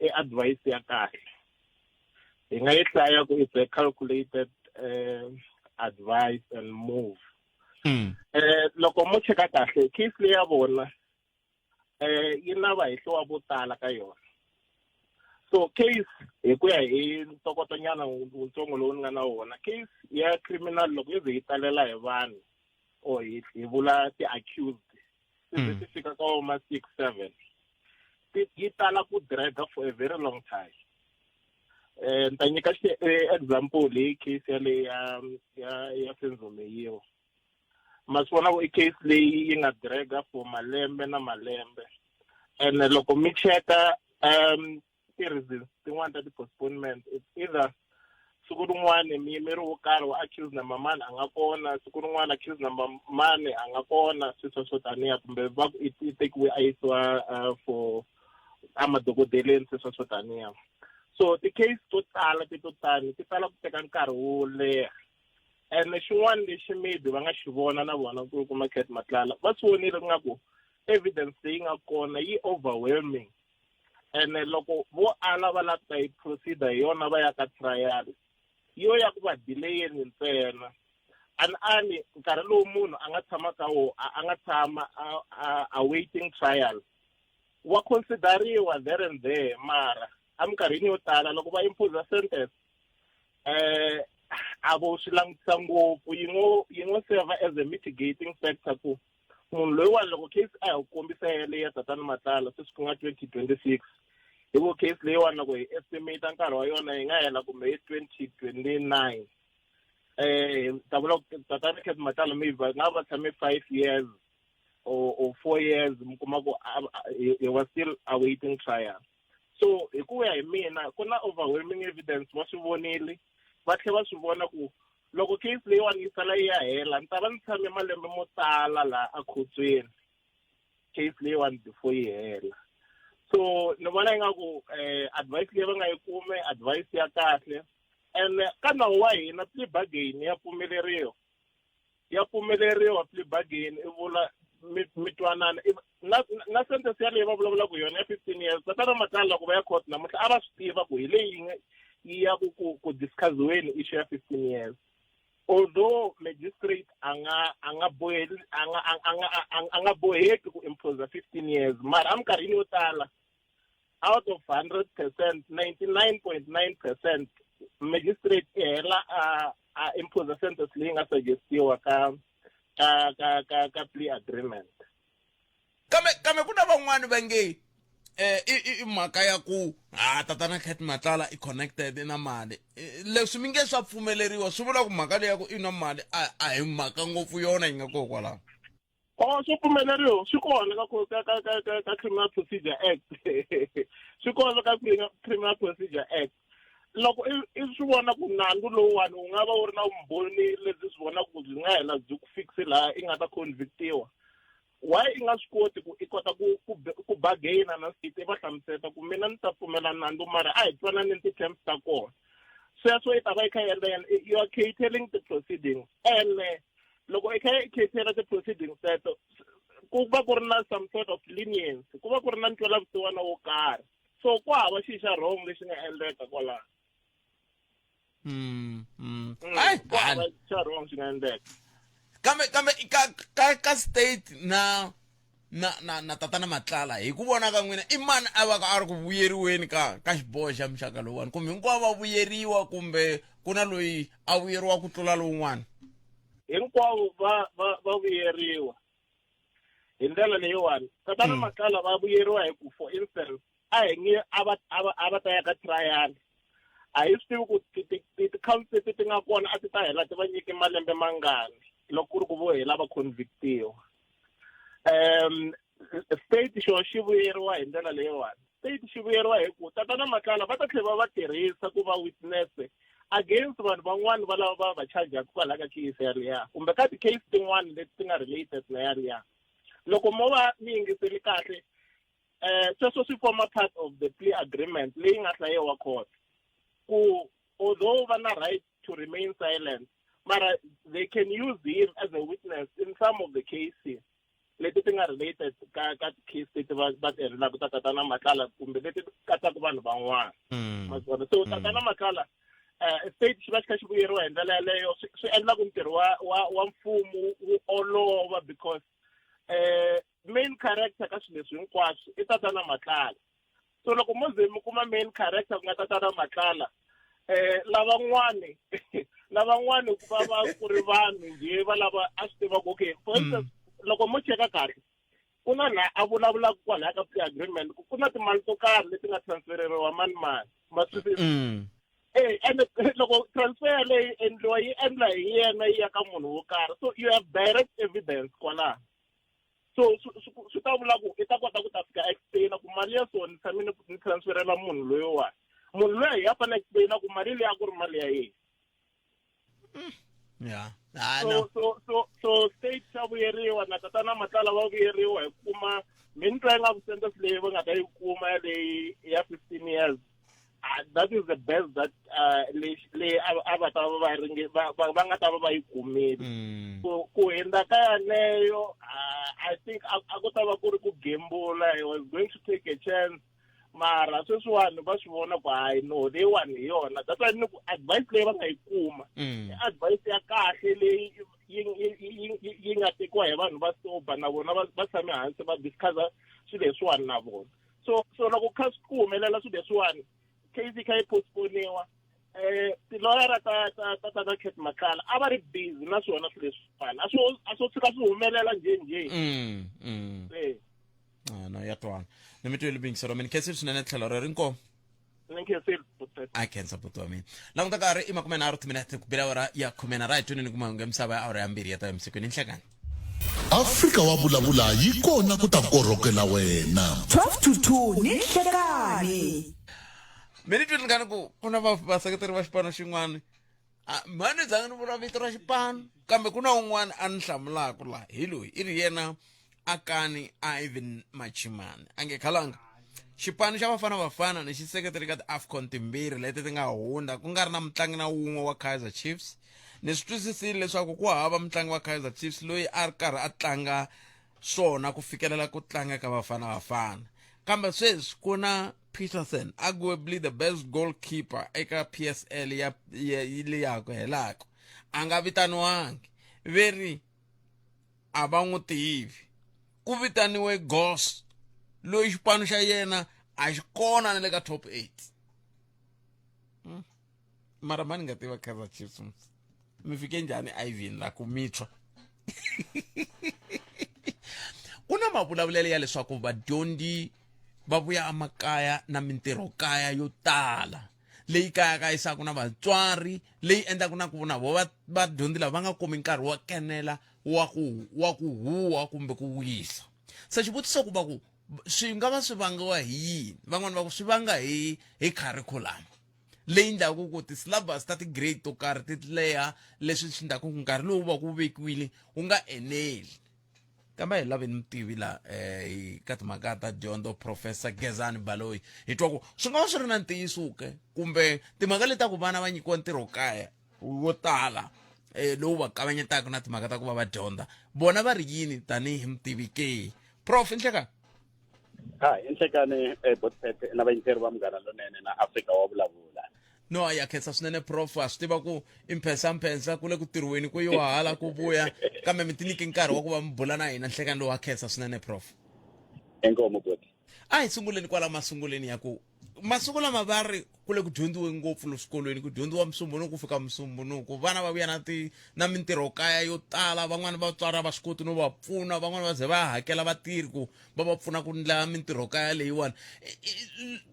i advice ya kahle. Hi nga yi hlaya ku it's a calculated advice and move. Loko mo cheka kahle case leyi ya vona yi na vahehliwa vo tala ka yona. So case hi ku ya hi ntokotonyana wutsongo lowu ni nga na wona, case ya criminal loko yi ze yi talela hi vanhu or hi vula ti-accused ti ze ti fika ka voma 6 7 yi tala ku draga for a very long time. Ni ta nyika example hi case ya le ya Senzo Meyiwa. Ma swi vona ku i case leyi yi nga draga for malembe na malembe. And loko mi cheka ti-reasons tin'wani ta ti-postponement. It's either siku rin'wani muyimeri wo karhi wa accused number mani a nga kona, siku rin'wana accused number mani a nga kona, sweswo swo taniya, kumbe va ku i tekiwe a yisiwa for emadokodeleni, sweswo swo taniya. So ti-case to tala ti to tani ti tala ku teka nkarhi wo leha. Ene xin'wana lexi maybe va nga xi vona na vona ku kuma Cat Matlala, va swi vonile ku nga ku evidence leyi nga kona yi overwhelming, ene loko vo ala va lava ku ta yi proceed-a hi yona va ya ka trial, yo ya ku va delayeni ntsena. Ani nkarhi lowu munhu a nga tshama ka wo a nga tshama awaiting trial wa consideriwa there and there, mara eminkarhini yo tala loko va impose sentence a vo swi langutisa ngopfu, yi ngo serve as a mitigating factor ku munhu loyiwani loko case a hi kombisa yaleyo ya Tatana Matlala sweswi ku nga 2026, hi vo case leyiwani loko hi estimate nkarhi wa yona yi nga hela kumbe hi 2029, ta vula ku Tatana Cat Matlala maybe va nga va tshame 5 years or 4 years, mi kuma ku he was still awaiting trial. So hi ku ya hi mina, ku na overwhelming evidence, va swi vonile, va tlhela va swi vona ku loko case leyiwani yi sala yi ya hela, ni ta va ni tshame malembe mo tala laha akhotsweni case leyiwani before yi hela. So ni vona ingaku advice leyi va nga yi kume, advice ya kahle. And ka nawu wa hina plea bargain ya pfumeleriwa, ya pfumeleriwa plea bargain, i vula mi twanana na sentence yaleyo va vulavulaka yona ya 15 years. Tatana Matlala loko va ya court namuntlha a va swi tiva ku hi leyi yi ya ku discussiweni issue ya 15 years, although magistrate a nga boheli a nga boheki ku impose 15 years, mara eminkarhini yo tala out of 100%, 99.9% magistrate i hela a impose sentence leyi nga suggestiwa ka plea agreement. Kambe ku na van'wani va nge i mhaka ya ku ha Tatana Cat Matlala i connected na mali. Leswi mi nge swa pfumeleriwa, swi vula ku mhaka leyi ya ku i na mali a hi mhaka ngopfu yona yi nga koho kwalaho. Oh, swi pfumeleriwa, swi kona ka Criminal Procedure Act, swi kona ka Criminal Procedure Act. Loko i swi vona ku nandzu lowuwani wu nga va wu ri na vumbhoni lebyi swi vonaka ku byi nga hela byi ku fikisi laha i nga ta convictiwa, why i nga swi koti ku i kota ku bargaina na state, i va hlamuseta ku mina ni ta pfumela nandzu, mara a hi twananeni ti-terms ta kona? Sweswo i ta va i kha i endla yena, you are curtailing the proceedings, ene loko i kha i curtaila ti-proceedings teto, ku va ku ri na some sort of leniency, ku va ku ri na ntwelavusiwana wo karhi. So ku hava xi xa wrong lexi nga endleka kwalaho. Ai, Ku hava xa wrong xi nga endleka. Kambe ka state na Tatana Matlala, hi ku vona ka n'wina, i mani a va ka a ri ku vuyeriweni ka xiboho xa muxaka lowuwani? Kumbe hinkwavo va vuyeriwa, kumbe ku na loyi a vuyeriwa ku tlula lowun'wana? Hinkwavo va vuyeriwa hi ndlela leyiwani. Tatana Matlala va vuyeriwa hi ku, for instance, a hi nge a va ta ya ka trial, a hi swi tivi ku ti-counts leti ti nga kona a ti ta hela ti va nyike malembe mangani loko ku ri ku vo hela va convictiwa. State xo xi vuyeriwa hi ndlela leyiwani, state xi vuyeriwa hi ku Tatana Matlala va ta tlhela va va tirhisa ku va witness against vanhu van'wani va lava va chargaka kwalaha ka case yaliya, kumbe ka ti-case tin'wani leti ti nga related na yaliya. Loko mo va mi yingiseli kahle, sweswo swi forma part of the plea agreement leyi nga hlayiwa court, ku although va na right to remain silent, mara they can use him as a witness in some of the cases leti ti nga related ka ti-case leti va ti endlaka ta Tatana Matlala, kumbe leti katsaka vanhu van'wana. Ma swi vona? So Tatana Matlala, state xi va xi kha xi vuyeriwa hi ndlela yaleyo. Swi endla ku ntirho wa mfumo wu olova, because main character ka swilo leswi hinkwaswo i Tatana Matlala. So loko mo ze mi kuma main character ku nga Tatana Matlala, lavan'wani ku va ku ri vanhu njhe va lava a swi tiva ku okay, for instance, loko mo cheka kahle, ku na laha a vulavulaka kwalaya ka plea agreement ku na timali to karhi leti nga transfereriwa mani mani, ma swi ene loko transfer yaleyo yi endliwa, yi endla hi yena, yi ya ka munhu wo karhi, so you have direct evidence kwalaho. So swi ta vula ku i ta kota ku ta fika explaina ku mali ya so ni tshame ni transferela munhu loyiwani munhu loyi hi ya fanele explaina ku mali leyi a ku ri mali ya yena ya ah, so no. so so so state xa vuyeriwa na tatana matlala va vuyeriwa hi kuma mi ni twa ingaku sentence leyi va nga ta yi kuma leyi ya 15 years that is the best that leyi leyi a va ta va va ringe va nga ta va va yi kumile ku hundza ka yaleyo I think a ku ta va ku ri ku gembula he was going to take a chance mara sweswiwani va swi vona ku hayi no leyiwani hi yona that's why ni ku advice leyi va nga yi kuma i advice ya kahle leyi yi nga tekiwa hi vanhu va sober na vona va tshame hansi va discussa swilo leswiwani na vona so so loko kha ku humelela swilo leswiwani case yi kha yi postponiwa tiloyara ta ta ta ta ta Cat Matlala a va ri busy na swona swilo leswiwani a swo tshuka swi humelela njhe njhe Ah, no ya twana ni mi tweli bingiselo mina khensile swinene tlhelo rero inkomu ni khensile a khensa buti wa mina languta nkarhi i 30 timinete ku bela awara ya khume na ra hi tweneni ku mahungu ya misava ya awara ya mbirhi ya ta emasikwini nhlekani Afrika wa vulavula yi kona ku ta korhokela wena. 12 to 2 ni nhlekani. Mi ni twile ngani ku ku na vaseketeri va xipano xin'wana mhani zange ni vula vito ra xipano kambe ku na un'wana a ni hlamulaka laha hi loyi i ri yena akani Ivan Machimani a nge khalanga xipano xa Bafana Bafana ni xi seketele ka ti-AFCON timbirhi leti ti nga hundza ku nga ri na mutlangi na wun'we wa Kaizer Chiefs ni swi twisisile leswaku ku hava mutlangi wa Kaizer Chiefs loyi a ri karhi a tlanga swona ku fikelela ku tlanga ka Bafana Bafana kambe sweswi ku na Peterson arguably the best goalkeeper eka PSL ya leya ku helaka a nga vitaniwangi ve ri a va n'wi tivi ku vitaniwe Goss loyi xipano xa yena a xi kona na le ka top 8 mara mani nga tiva Kaizer Chiefs mi fike njhani Ivan la ku mitshwa ku na mavulavulelo ya leswaku vadyondzi va vuya emakaya na mintirhokaya yo tala leyi kayakayisaka na vatswari leyi endlaka na ku na vo vadyondzi lava va nga kumi nkarhi wa kenela wa ku wa ku huwa kumbe ku wisa se xivutiso ku va ku swi nga va swi vangiwa hi yini van'wani va ku swi vanga hi hi curriculum leyi endlaku ku ti-syllabus ta ti-grade to karhi ti leha leswi swi endlaku ku nkarhi lowu va ku vekiwile wu nga eneli kambe hi laveni mutivi la hi ka timhaka ta dyondzo professor Gezani Baloyi hi twa ku swi nga va swi ri na ntiyiso ke kumbe timhaka leti ta ku vana va nyikiwa ntirho kaya wo tala lowu va kavanyetaka na timhaka ta ku va va dyondza vona va ri yini tanihi mutivi ke prof nhleka ha i nhlekani botpet na vayingiseri va munghana lonene na Afrika wa vulavula no ya khensa swinene prof a swi tiva ku i mphensamphensa ku le ku tirhiweni ku yiwa hala ku vuya kambe mi tinyike nkarhi wa ku va mi bula na hina nhlekani lowu wa khensa swinene prof inkomu boti a hi sunguleni kwala masunguleni ya ku masiku lama va ri ku le ku dyondziwe ngopfu lo swikolweni ku dyondziwa musumbunuku ku fika musumbunuku vana va vuya na ti na mintirhokaya yo tala van'wani vatswari a va swi koti no va pfuna van'wani va ze va hakela vatirhi ku va va pfuna ku ndla mintirhokaya leyiwani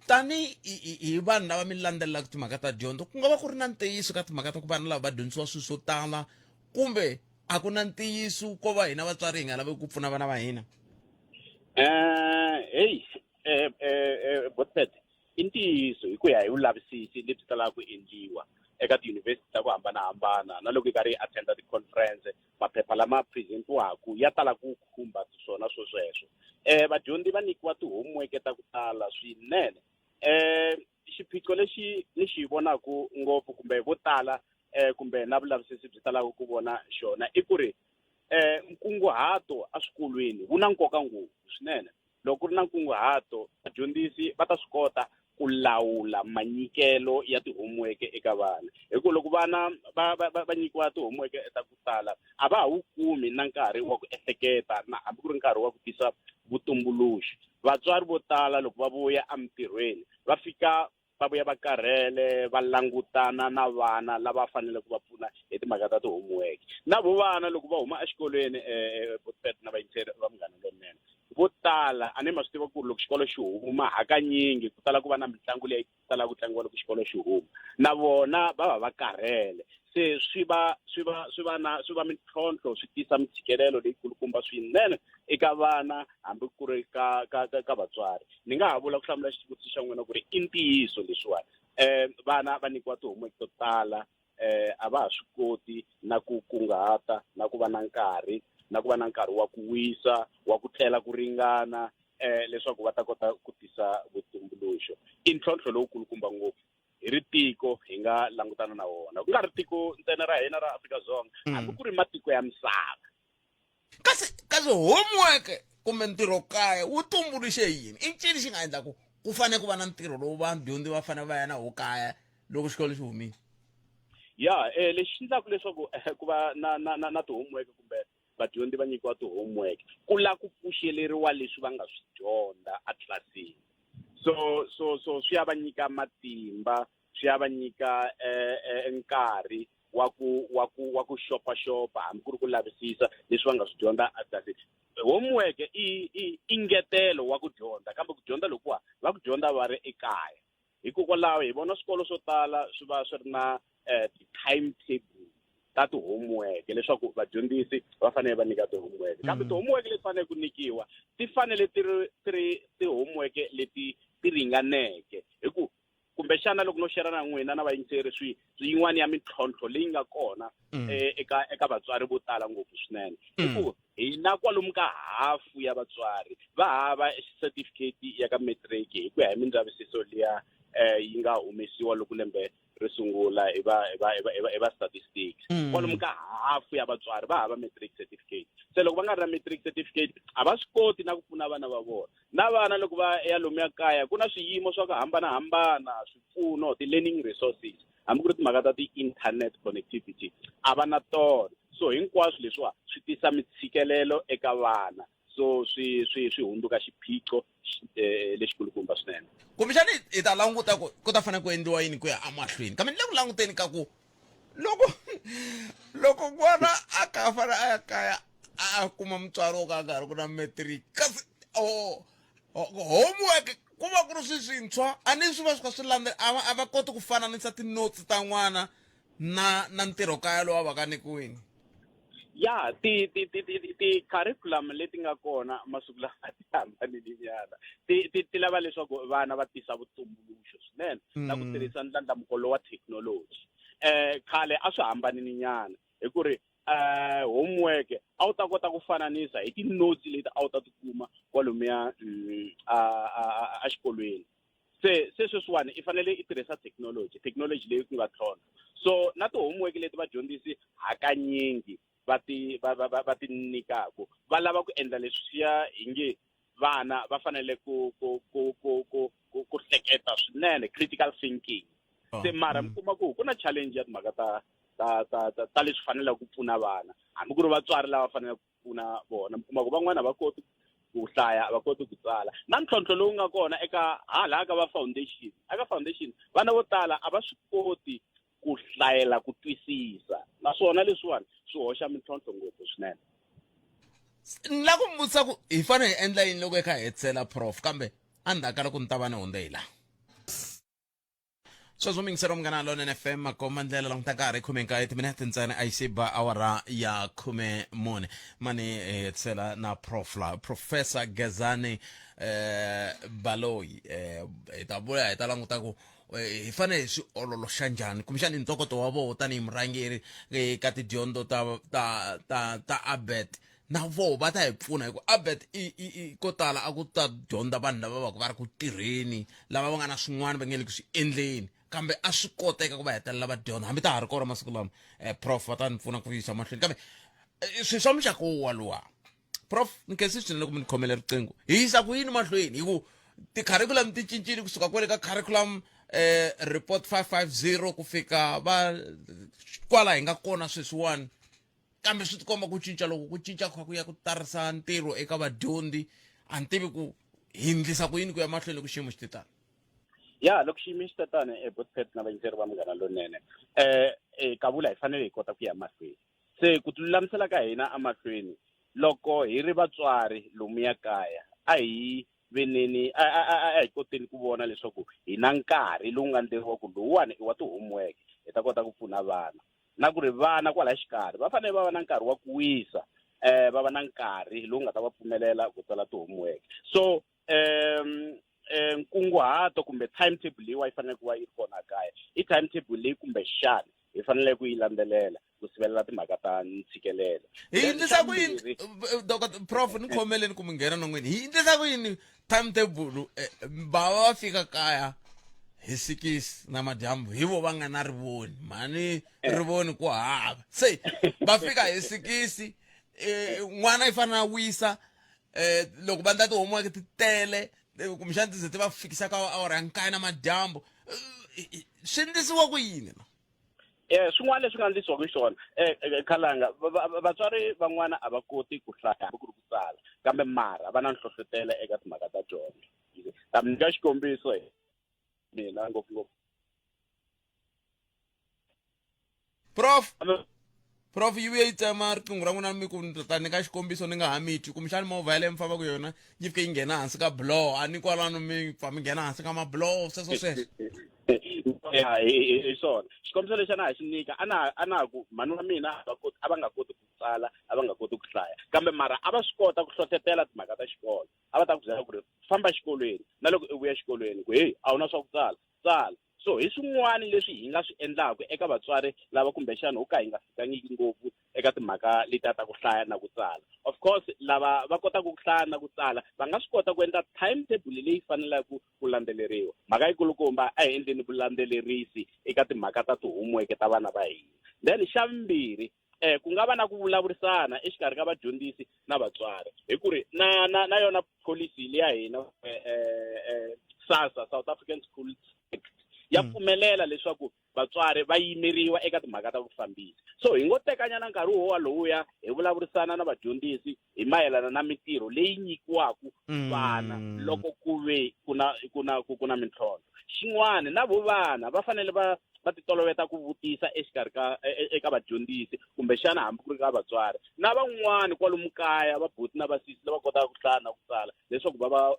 tani hi vanhu lava mi landzelelaka timhaka ta dyondzo ku nga va ku ri na ntiyiso ka timhaka ta ku vana lava va dyondzisiwa swilo swo tala kumbe a ku na ntiyiso ko va hina vatswari hi nga lavi ku pfuna vana va hina Heyi Botpet i ntiyiso hi ku ya hi vulavisisi lebyi talaka ku endliwa eka tiyunivhesiti ta ku hambanahambana na loko yi karhi yi attend-a ti-conference maphepha lama presentiwaku ya tala ku khumba swona swo sweswo vadyondzi va nyikiwa ti-homework ta ku tala swinene xiphiqo lexi ni xi vonaku ngopfu kumbe vo tala kumbe na vulavisisi byi talaka ku vona xona i ku ri nkunguhato eswikolweni wu na nkoka ngopfu swinene loko ku ri na nkunguhato vadyondzisi va ta swi kota ku lawula manyikelo ya ti-homework eka vana hi ku loko vana va va va va nyikiwa ti-homework ta ku tala a va ha wu kumi na nkarhi wa ku ehleketa na hambi ku ri nkarhi wa ku tisa vutumbuluxi vatswari vo tala loko va vuya emintirhweni va fika va vuya va karhele va langutana na vana lava faneleke ku va pfuna hi timhaka ta ti-homework na vo vana loko va huma exikolweni Botpet na vayingiseri va munghana lonene vo tala a ni ma swi tiva ku ri loko xikolo xi huma hakanyingi ku tala ku va na mitlangu leyi talaka ku tlangiwa loko xikolo xi huma na vona va va va karhele Se swi va swi va swi va na swi va mintlhontlho, swi tisa mintshikelelo leyikulukumba swinene eka vana hambi ku ri ka ka ka, ka vatswari. Ni nga ha vula ku hlamula xivutiso xa n'wina ku ri i ntiyiso leswiwani, vana va nyikiwa ti-homework to tala, a va ha swi koti na ku kunguhata na ku va na nkarhi na ku va na nkarhi wa ku wisa, wa ku tlela ku ringana, leswaku va ta kota ku tisa vutumbuluxo. I ntlhontlho lowukulukumba ngopfu hi ri tiko hi nga langutana na wona, ku nga ri tiko ntsena ra hina ra Afrika-Dzonga, hambi ku ri matiko ya misava. Kasi homework kumbe ntirhokaya wu tumbuluxe yini? I ncini xi nga endla ku ku fanele ku va na ntirho lowu vadyondzi va fanele va ya na wo kaya loko xikolo xi humile? Ya, lexi xi endlaka leswaku ku va na na na, na ti-homework kumbe vadyondzi va nyikiwa ti-homework, ku lava ku pfuxeleriwa leswi va nga swi dyondza etlilasini. So swi ya va nyika matimba, swi ya va nyika nkarhi wa ku wa ku wa ku xopaxopa hambi ku ri ku lavisisa leswi va nga swi dyondza etlilasini. Homework i ngetelo wa ku dyondza, kambe ku dyondza lokuwa va ku dyondza va ri ekaya. Hikokwalaho hi vona swikolo swo tala swi va swi ri na ti-timetable ta ti-homework leswaku vadyondzisi va fanele va nyika ti-homework. Kambe ti-homework leti fanele ku nyikiwa ti fanele ti ri ti ri ti-homework leti ti ringaneke, hi ku kumbexana loko no share na n'wina na vayingiseri swi yin'wana ya mintlhontlho leyi nga kona eka vatswari vo tala ngopfu swinene, i ku hina kwalomu ka hafu ya vatswari va hava certificate ya ka matric hi ku ya hi mindzavisiso liya yi nga humesiwa loko lembe ri sungula hi va hi va hi va hi va statistics. Kwalomu ka hafu ya vatswari va hava matric certificate. Se loko va nga ri na matric certificate, a va swi koti na ku pfuna vana va vona. Na vana loko va ya lomuya kaya, ku na swiyimo swa ku hambanahambana, swipfuno, ti-learning resources, hambi ku ri timhaka ta ti-internet connectivity a va na tona. So hinkwaswo leswiwa swi tisa mintshikelelo eka vana, so swi swi swi hundzuka xiphiqo lexikulukumba swinene. Kumbexani hi ta languta ku ku ta fanele ku endliwa yini ku ya emahlweni, kambe ni le ku languteni ka ku loko n'wana a ka fanele a ya kaya a kuma mutswari wo ka a nga ri ku na matric, kasi homework ku va ku ri swi swintshwa, a ni swi va swi kha swi landzela, a va koti ku fananisa ti-notes ta n'wana na ntirho kaya lowu a va ka nyikiwini. Ya, ti ti ti ti ti curriculum leti nga kona masiku lama ti hambanile nyana, ti ti ti lava leswaku vana va tisa vutumbuluxo swinene na ku tirhisa ndlandlamuko lowa thekinoloji. Khale a swi hambanile nyana, hi ku ri homework a wu ta kota ku fananisa hi ti-notes leti a wu ta ti kuma kwalomuya a xikolweni. Se sweswiwani i fanele i tirhisa thekinoloji leyi ku nga tlhontlho. So na ti-homework leti vadyondzisi hakanyingi va ti va va va va ti nyikaku, va lava ku endla leswiya hi nge vana va fanele ku ku ku ku ku ku ku hleketa swinene, critical thinking. Se mara mi kuma ku ku na challenge ya timhaka ta ta ta ta ta leswi faneleke ku pfuna vana, hambi ku ri vatswari lava faneleke ku pfuna vona. Mi kuma ku van'wana va koti ku hlaya, va koti ku tsala. Na ntlhontlho lowu nga kona eka hala ka va foundation, eka foundation vana vo tala a va swi koti ku hlayela ku twisisa, naswona leswiwani swi hoxa mintlhontlho ngopfu swinene. Ni lava ku mi vutisa ku hi fanele hi endla yini loko hi kha hi hetisela, prof, kambe endzhaku ka loko ni ta va ni hundze hi laha. Sweswo mingisero Munghana Lonene FM, makomba ndlela languta nkarhi 19 timinete ntsena a yi se ba awara ya 14. Mani hi hetisela na prof la, Professor Gezani Baloyi. Hi ta vuya hi ta languta ku hi fanele hi swi ololoxa njhani kumbexani ntokoto wa voho tanihi murhangeri ka tidyondzo ta ta ta ta ABET, na voho va ta hi pfuna hi ku ABET i ko tala a ku ta dyondza vanhu lava va va ri ku tirheni, lava va nga na swin'wana va nge le ku swi endleni, kambe a swi koteka ku va hetelela va dyondza hambi ta ha ri kona masiku lama. Prof va ta ni pfuna ku yisa mahlweni, kambe swilo swa muxaka woluwa, prof, ni khensi swinene loko mi ni khomele riqingho. Hi yisa ku yini mahlweni hi ku ti-curriculum ti cincile kusuka kwale ka curriculum report 550 ku fika va kwala hi nga kona sweswiwani, kambe swi tikomba ku cinca loko ku cinca kha ku ya ku tarisa ntirho eka vadyondzi, a ni tivi ku hi ndlisa ku yini ku ya mahlweni loko xiyimo xi titana. Ya, loko xiyimo xi tatana Botpet na vayingiseri va Munghana Lonene, kavula hi fanele hi kota ku ya mahlweni. Se ku tilulamisela ka hina emahlweni loko hi ri vatswari lomuya kaya, a hi veneni a hi koteni ku vona leswaku hi na nkarhi lowu nga endleriwa ku lowuwani i wa ti-homework, hi ta kota ku pfuna vana. Na ku ri vana kwala xikarhi va fanele va va na nkarhi wa ku wisa, va va na nkarhi lowu nga ta va pfumelela ku tsala ti-homework. So nkunguhato kumbe timetable leyiwa yi fanele ku va yi ri kona kaya i timetable leyi kumbexana hi fanele ku yi landzelela ku sivelela timhaka ta ntshikelelo. Hi endlisa ku yini, doc prof, ni khomeleni ku mi nghena non'wini, hi endlisa ku yini timetable? Bava va fika kaya hi 6 namadyambu, hi vo va nga na rivoni, mhani rivoni ku hava, se va fika hi 6, n'wana i fanele a wisa, loko va endla ti-homework ti tele, kumbexana ti ze ti va fikisa ka awara ya 9 namadyambu, swi endlisiwa ku yini na? Swin'wana leswi nga endlisiwaka xiswona, Khalanga, vatswari van'wana a va koti ku hlaya hambi ku ri ku tsala, kambe mara va na nhlohlotelo eka timhaka ta dyondzo. Ta mi nyika xikombiso hi mina ngopfungopfu. Prof, yi vuye yi tsema riqingho ra n'wina, mi ku ni ta nyika xikombiso, ni nga ha mi twi. Kumbexani movha yaleyo mi fambaka yona yi fike yi nghena hansi ka buloho, a ni kwalano mi pfa mi nghena hansi ka mabuloho, sweswo sweswo. Ya, hi swona xikombiso lexi a na ha xi nyika, a na ku mhani wa mina a va koti, a va nga koti ku tsala, a va nga koti ku hlaya, kambe mara a va swi kota ku hlohlotela timhaka ta xikolo. A va ta ku byela ku ri famba xikolweni, na loko u vuya xikolweni ku heyi, a wu na swa ku tsala, tsala. So hi swin'wana leswi hi nga swi endlaka eka vatswari lava kumbexana ho ka hi nga fikangiki ngopfu eka timhaka letiya ta ku hlaya na ku tsala. Of course lava va kotaka ku hlaya na ku tsala va nga swi kota ku endla timetable leyi faneleke ku landzeleriwa. Mhaka yikulukumba, a hi endleni vulandzelerisi eka timhaka ta ti-homework ta vana va hina. Then xa vumbirhi, ku nga va na ku vulavurisana exikarhi ka vadyondzisi na vatswari, hi ku ri na yona policy leya hina, SASA, South African Schools Act, ya pfumelela leswaku vatswari va yimeriwa eka timhaka ta vufambisi. So hi ngo tekanyana nkarhi wo lowuya hi vulavurisana na vadyondzisi hi mayelana na mintirho leyi nyikiwaka vana loko ku ve ku na mintlhontlho. Xin'wana, na vo vana va fanele va titoloveta ku vutisa exikarhi ka eka vadyondzisi, kumbexana hambi ku ri ka vatswari na van'wani kwalomu kaya, vabuti na vasisi lava kotaka ku hlaya na ku tsala, leswaku va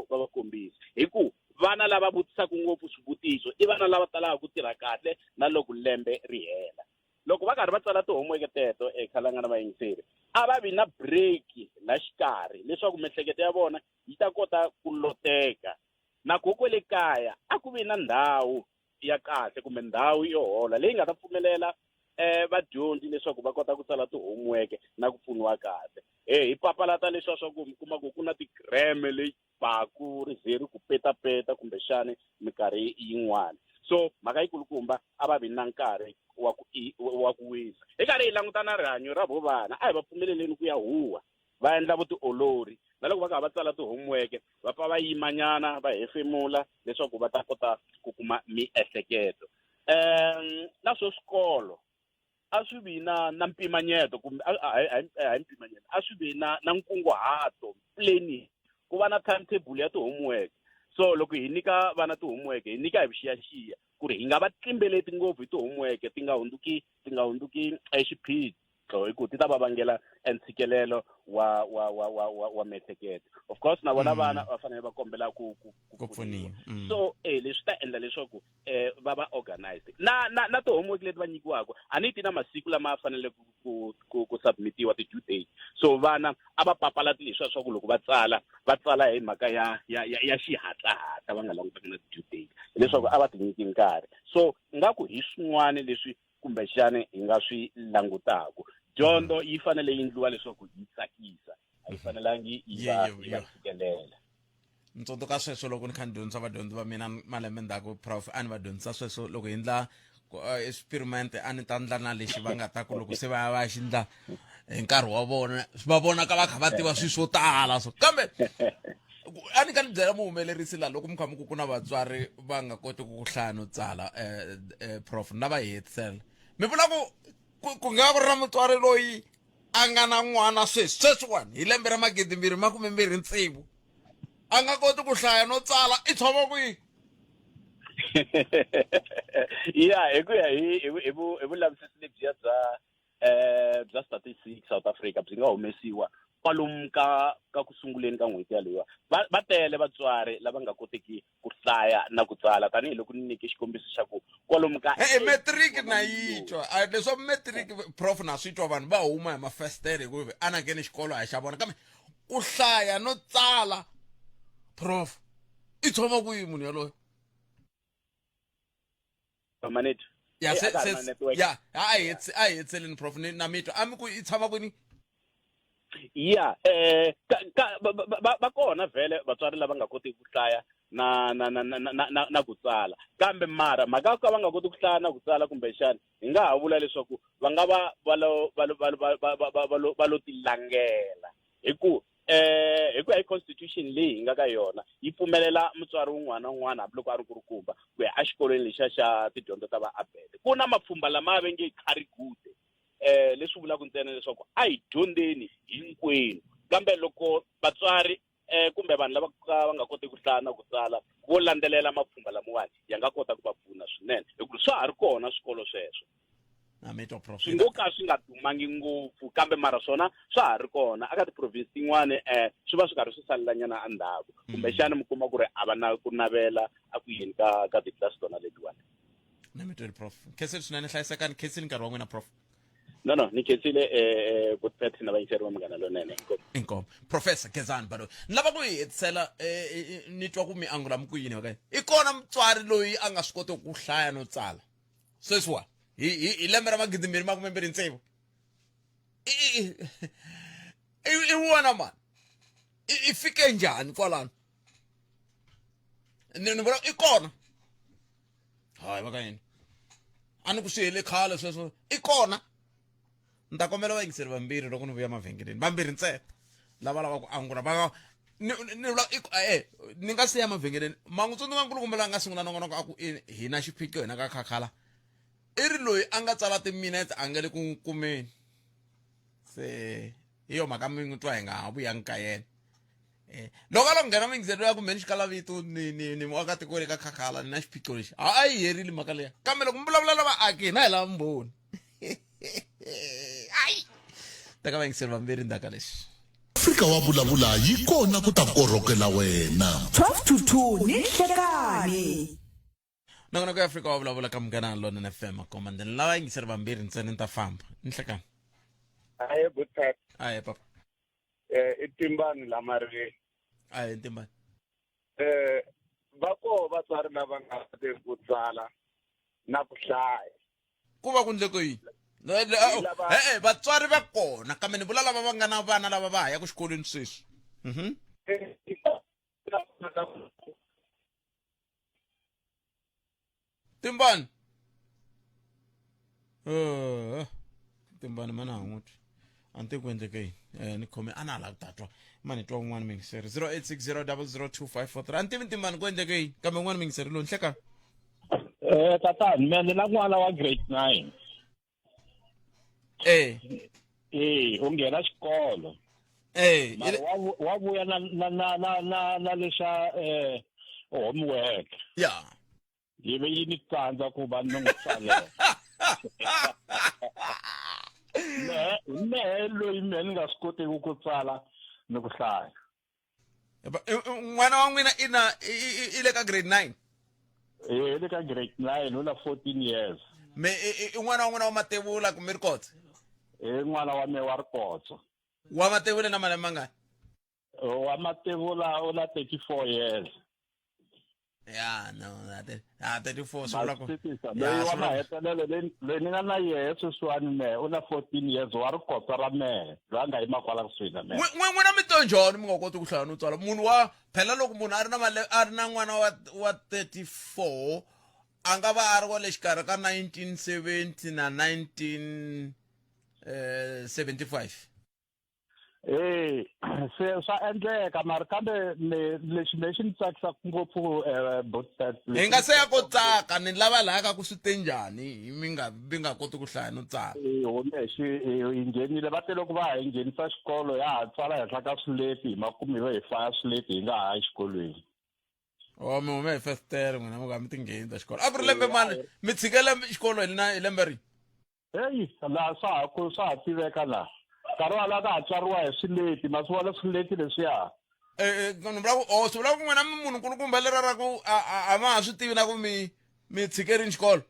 va kombisa. Hi ku vana lava vutisaka ngopfu swivutiso i vana lava talaka ku tirha kahle na loko lembe ri hela. Loko va karhi va tsala ti-homework teto, Khalanga na vayingiseri, a va vi na break la xikarhi leswaku miehleketo ya vona yi ta kota ku loteka. Na ko kwele kaya a ku vi na ndhawu ya kahle kumbe ndhawu yo hola leyi nga ta pfumelela vadyondzi leswaku va kota ku tsala ti-homework na ku pfuniwa kahle. Hi papalata leswiya swa ku mi kuma ku ku na ti-gram leyi baku ri ze ri ku petapeta kumbexani minkarhi yin'wana. So mhaka yikulukumba, a va vi na nkarhi wa ku wisa. Hi karhi hi languta na rihanyo ra vo vana, a hi va pfumeleleni ku ya huwa, va endla vutiolori, na loko va karhi va tsala ti-homework va pfa va yimanyana va hefemula leswaku va ta kota ku kuma miehleketo. Na swo swikolo a swi vi na mpimanyeto, kumbe a hi mpimanyeto, a swi vi na nkunguhato, planning, ku va na timetable ya ti-homework. So loko hi nyika vana ti-homework, hi nyika hi vuxiyaxiya ku ri hi nga va tlimbeleti ngopfu hi ti-homework, ti nga hundzuki xiphiqo, hi ku ti ta va vangela ntshikelelo wa miehleketo. Of course na vona vana va fanele va kombela ku ku pfuniwa. So leswi ta endla leswaku va va organized na ti-homework leti va nyikiwaka, a ni ti na masiku lama fanele ku submitiwa, ti-due date. So vana a va papalati leswiya swa ku loko va tsala, va tsala hi mhaka ya xihatlahatla, va nga langutanga na ti-due date, hileswaku a va ti nyiki nkarhi. So nga ku hi swin'wana leswi kumbexani hi nga swi langutaku. Dyondzo yi fanele yi endliwa leswaku yi tsakisa, a yi fanelangi yi va yi va tshikelela. Ni tsundzuka sweswo loko ni kha ni dyondzisa vadyondzi va mina malembe ndzhaku, prof, a ni va dyondzisa sweswo loko hi endla experiment, a ni ta ndla na lexi va nga ta ku loko se va ya va ya xi ndla hi nkarhi wa vona, va vonaka va kha va tiva swilo swo tala. So kambe a ni ka ni byela muhumelerisi laha, loko mi kha mi ku ku na vatswari va nga koti ku hlaya no tsala, prof, na va hetisela, mi vula ku nga ku ri na mutswari loyi a nga na n'wana sweswi sweswiwani hi lembe ra 2026 a nga koti ku hlaya no tsala, i tshova kwihi? Ya, hi ku ya hi vulavisisi lebyiya bya Statistics South Africa byi nga humesiwa kwalomu ka ku sunguleni ka n'hweti yaleyo, va tele vatswari lava nga koteki ku hlaya na ku tsala, tanihiloko ni nyike xikombiso xa ku Kwalomu ka E-e, matric na yi twa. A leswa matric prof na swi twa vanhu va huma hi mafestere hi ku anakeni xikolo a hi xa vona kambe ku hlaya no tsala prof i tshama kwihi munhu yaloye? Manager. Ya Eh, se a ka ha ri se na network. ya a hi a hi hetseleni prof ni na mi twa a mi ku i tshama kwini? Ya ka ka va va va kona vhele vatswari lava nga kotiki ku hlaya na na na na na na na ku tsala kambe mara mhaka ya ku ka va nga koti ku hlaya na ku tsala kumbexana hi nga ha vula leswaku va nga va va lo va lo va lo va va va va lo va lo tilangela hi ku eh hi ku ya hi constitution leyi hi nga ka yona yi pfumelela mutswari wun'wana na wun'wana hambiloko a ri nkulukumba ku ya exikolweni lexiya xa tidyondzo ta vaabele ku na mapfhumba lama va nge kharigude eh leswi vulaka ntsena leswaku a hi dyondzeni hinkwenu kambe loko vatswari eh kumbe vanhu lava ka va nga kotiki ku hlaya na ku tsala vo landzelela mapfhumba lamawani ya nga kota ku va pfuna swinene hikuva swa ha ri kona swikolo sweswo Na mi twa prof. Swi ngo ka swi nga dumangi ngopfu kambe mara swona swa ha ri kona eka ti-province tin'wani um swi va swi karhi swi salelanyana endzhaku kumbexana mi kuma ku ri a va na ku navela a ku yeni ka ka titlilasi tona letiwani. Na mi tweli prof. Khensile swinene hlayisekani khensile nkarhi wa n'wina prof. No no ni khensile eh good pet na vayingiseri va Munghana Lonene inkomu. Inkomu. Professor Gezani Baloyi. Ni lava ku yi hetisela ni twa ku mi angula mi ku yini mhaka i kona mutswari loyi a nga swi kotiki ku hlaya no tsala sweswiwa hi hi hi lembe ra 2026 i wona mani i fike njhani kwalano ni vula i kona hayi va ka yini a ni ku swi hele khale sweswo i kona ni ta kombela vayingiseri vambirhi loko ni vuya mavhengeleni vambirhi ntsena lava lava ku angula va ni ni vula i e ni nga si ya mavhengeleni ma n'wi tsundzuka nkulukumba loyi a nga sungula nongonoko a ku hi na xiphiqo hina ka khakhala i ri loyi a nga tsala timinetse a nga le ku kumeni se hi yo mhaka mi n'wi twa hi nga ha vuyangi ka yena Eh, loko a lo nghena muyingiseri loyi a ku mheni xikalavito ni ni ni muakatiko le ka khakhala ni na xiphiqo lexi a a yi herile mhaka leya kambe loko mi vulavula na vaaki hina hi lava vumbhoni ayi teka vayingiseri vambirhi ndzhaka lexi Afrika wa vulavula yi kona ku ta korhokela wena. 12 to 2 ni nhlekani. Nongonoko ya Afrika wa vulavula ka Munghana Lonene FM akoma ndlela lava yingiseri vambirhi ntsena ni ta famba ni nhlekani. Aye good Aye papa. Eh i timbani la mariveni. Aye timbani. Eh va koho vatswari lava nga koteki ku tsala na ku hlaya. Ku va ku ndleke yini? E-e vatswari va kona kambe ni vula lava va nga na vana lava va ha yaka xikolweni sweswi. Timbani. Eh, Timbani mana ha n'wi twi. A ni tivi ku endleke yini. Eh, ni khome a na ha lava ku ta twa. Mani twa un'wana muyingiseri 0860002543. A ni tivi Timbani ku endleke yini kambe un'wana muyingiseri loyi nhlekani. Eh tatani mina ni na n'wana wa grade 9. Eh. Eh, u nghena xikolo. Eh, mara wa vuya na na na na na na leswa eh homework. Ya. Yi ve yi ni tsandza ku va ni n'wi tsalela. Mehe mehe loyi mehe ni nga swi kotiki ku tsala ni ku hlaya. N'wana wa n'wina i na i le ka grade 9? Eh, i le ka grade 9, u na 14 years. Me i n'wana wa n'wina wa matevula kumbe rikotso? I n'wana wa me wa rikotso. Wa matevula na malembe mangani? Wa matevula u na 34 years. Ya no, na 34 swi vula ku. Loyi wa mahetelelo loyi ni nga na yehe sweswiwani mehe u na 14 years wa rikotsa ra mehe loyi a nga yima kwala kusuhi na mehe. N'wina mi to njhani mi nga koti ku hlaya no tsala munhu wa phela loko munhu a ri na male a ri na n'wana wa wa 34 a nga va a ri wa le xikarhi ka 1970 na 1975. Eh se swa endleka mara kambe lexi lexi ni tsakisaka ngopfu Botset hi nga se ya ko tsaka ni lava laha ka ku swi te njhani mi nga mi nga koti ku hlaya no tsala hi hume xi hi nghenile va te loko va ha hi nghenisa xikolo ya ha tsala henhla ka swilepi hi makumu hi va hi faya swilepi hi nga ha yi xikolweni o mi hume hi festere n'wina mi nga mi tingheni ta xikolo a ku ri lembe mani mi tshike lembe xikolo hi na hi lembe ri heyi laha swa ha ku swa ha tiveka laha nkarhi walaha ka ha tswariwa hi swileti ma swi vona swileti leswiya eh, ni vula ku o swi vula ku n'wina mi munhu nkulukumba lera ra ku a ma ha swi tivi na ku mi mi tshike rini xikolo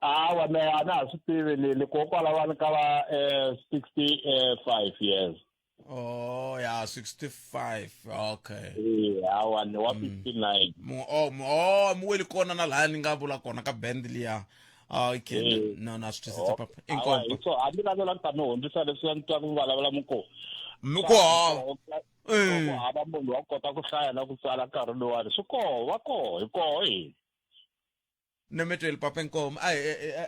Hawa me a na ha swi tivi ni ni kokwalawani ka va 65 years. Oh ya 65 okay. Eh, hawa ni wa 59. Mu oh mu oh mu weli kona na laha ni nga vula kona ka band liya. Ah, okay. Eh. No na swi twisisa papa. Hawa, Inkomba. hi so hambi la la ta mi hundzisa leswi ni twa ku vulavula mi ku Mi ku hava. Ku hava munhu wa kota ku hlaya na ku tsala nkarhi lowani swi koho va koho hi koho hina. Ni mi tweli papa inkomu a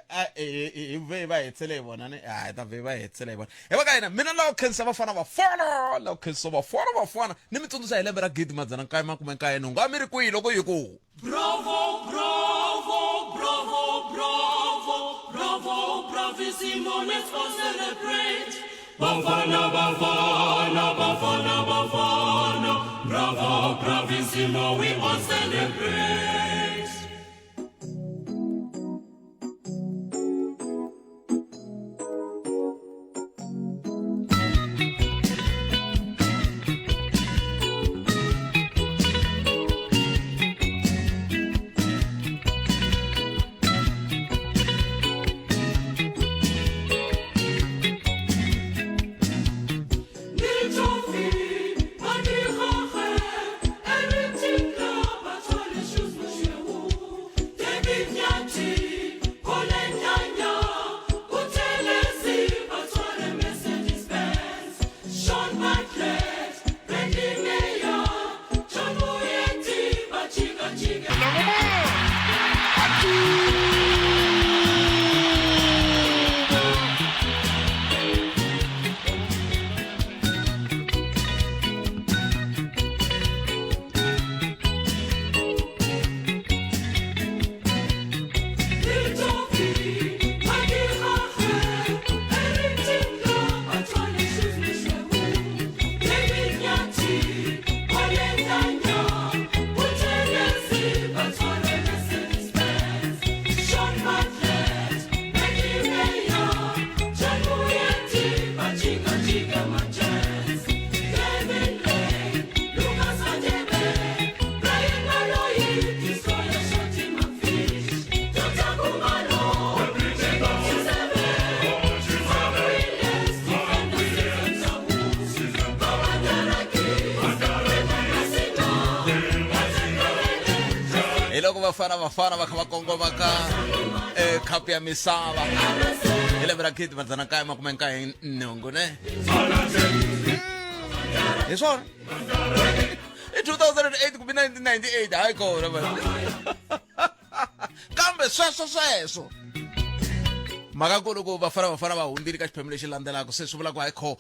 a hi ve va hetsele hi vona ni a hi ta ve va hetsele hi vona hi va ka hina mina lawa khensa vafana vafana lawa khensa vafana vafana ni mi tsundzuxa hi lembe ra 1998 a mi ri kwihi loko yi ku Bravo, bravo, bravo, bravo, bravo, bravissimo, let's all celebrate. Bafana, bafana, bafana, bafana, bravo, bravissimo, we all celebrate. Hi loko vafana vafana va kha va kongoma ka eh, khapu ya misava hi lembe ra 1998 ne hi swona i 2008 kumbe 1998 hayi kona man. Kambe sweswo sweswo mhaka nkulu ku vafana vafana va hundzile ka xiphemu lexi landzelaka se swi vula ku hayi kho um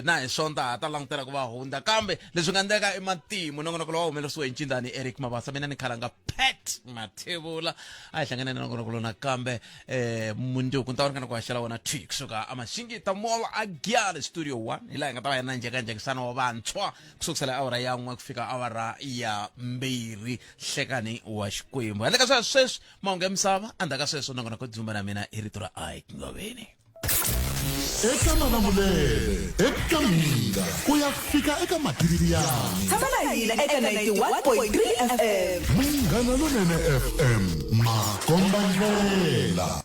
na hi sonta ha ta langutela ku va hundza kambe leswi nga endleka i matimu nongonoko lowu humelerisiwe hi ncindani Eric Mabasa mina ni khalanga Pat Mathebula a hi hlangane na nongonoko lowu nakambe um mundzuku ni ta va ni kana ku haxela wona thwi kusuka amaxingita mall a Giyani studio 1 hi laha hi nga ta va hi na njhekanjhekisano wa vantshwa kusukisela awara ya 1 ku fika awara ya 2 hlekani wa Xikwembu handle ka sweswo sweswi mahungu ya misava endzhaku ka sweswo nongonoko dzumba na mina hi rito ra Ike Ngoveni. Eka Malamulele, eka Mhinga, ku ya fika eka Matiriyani. Tshama na hina eka 91.3 FM. Munghana Lonene FM, makomba ndlela.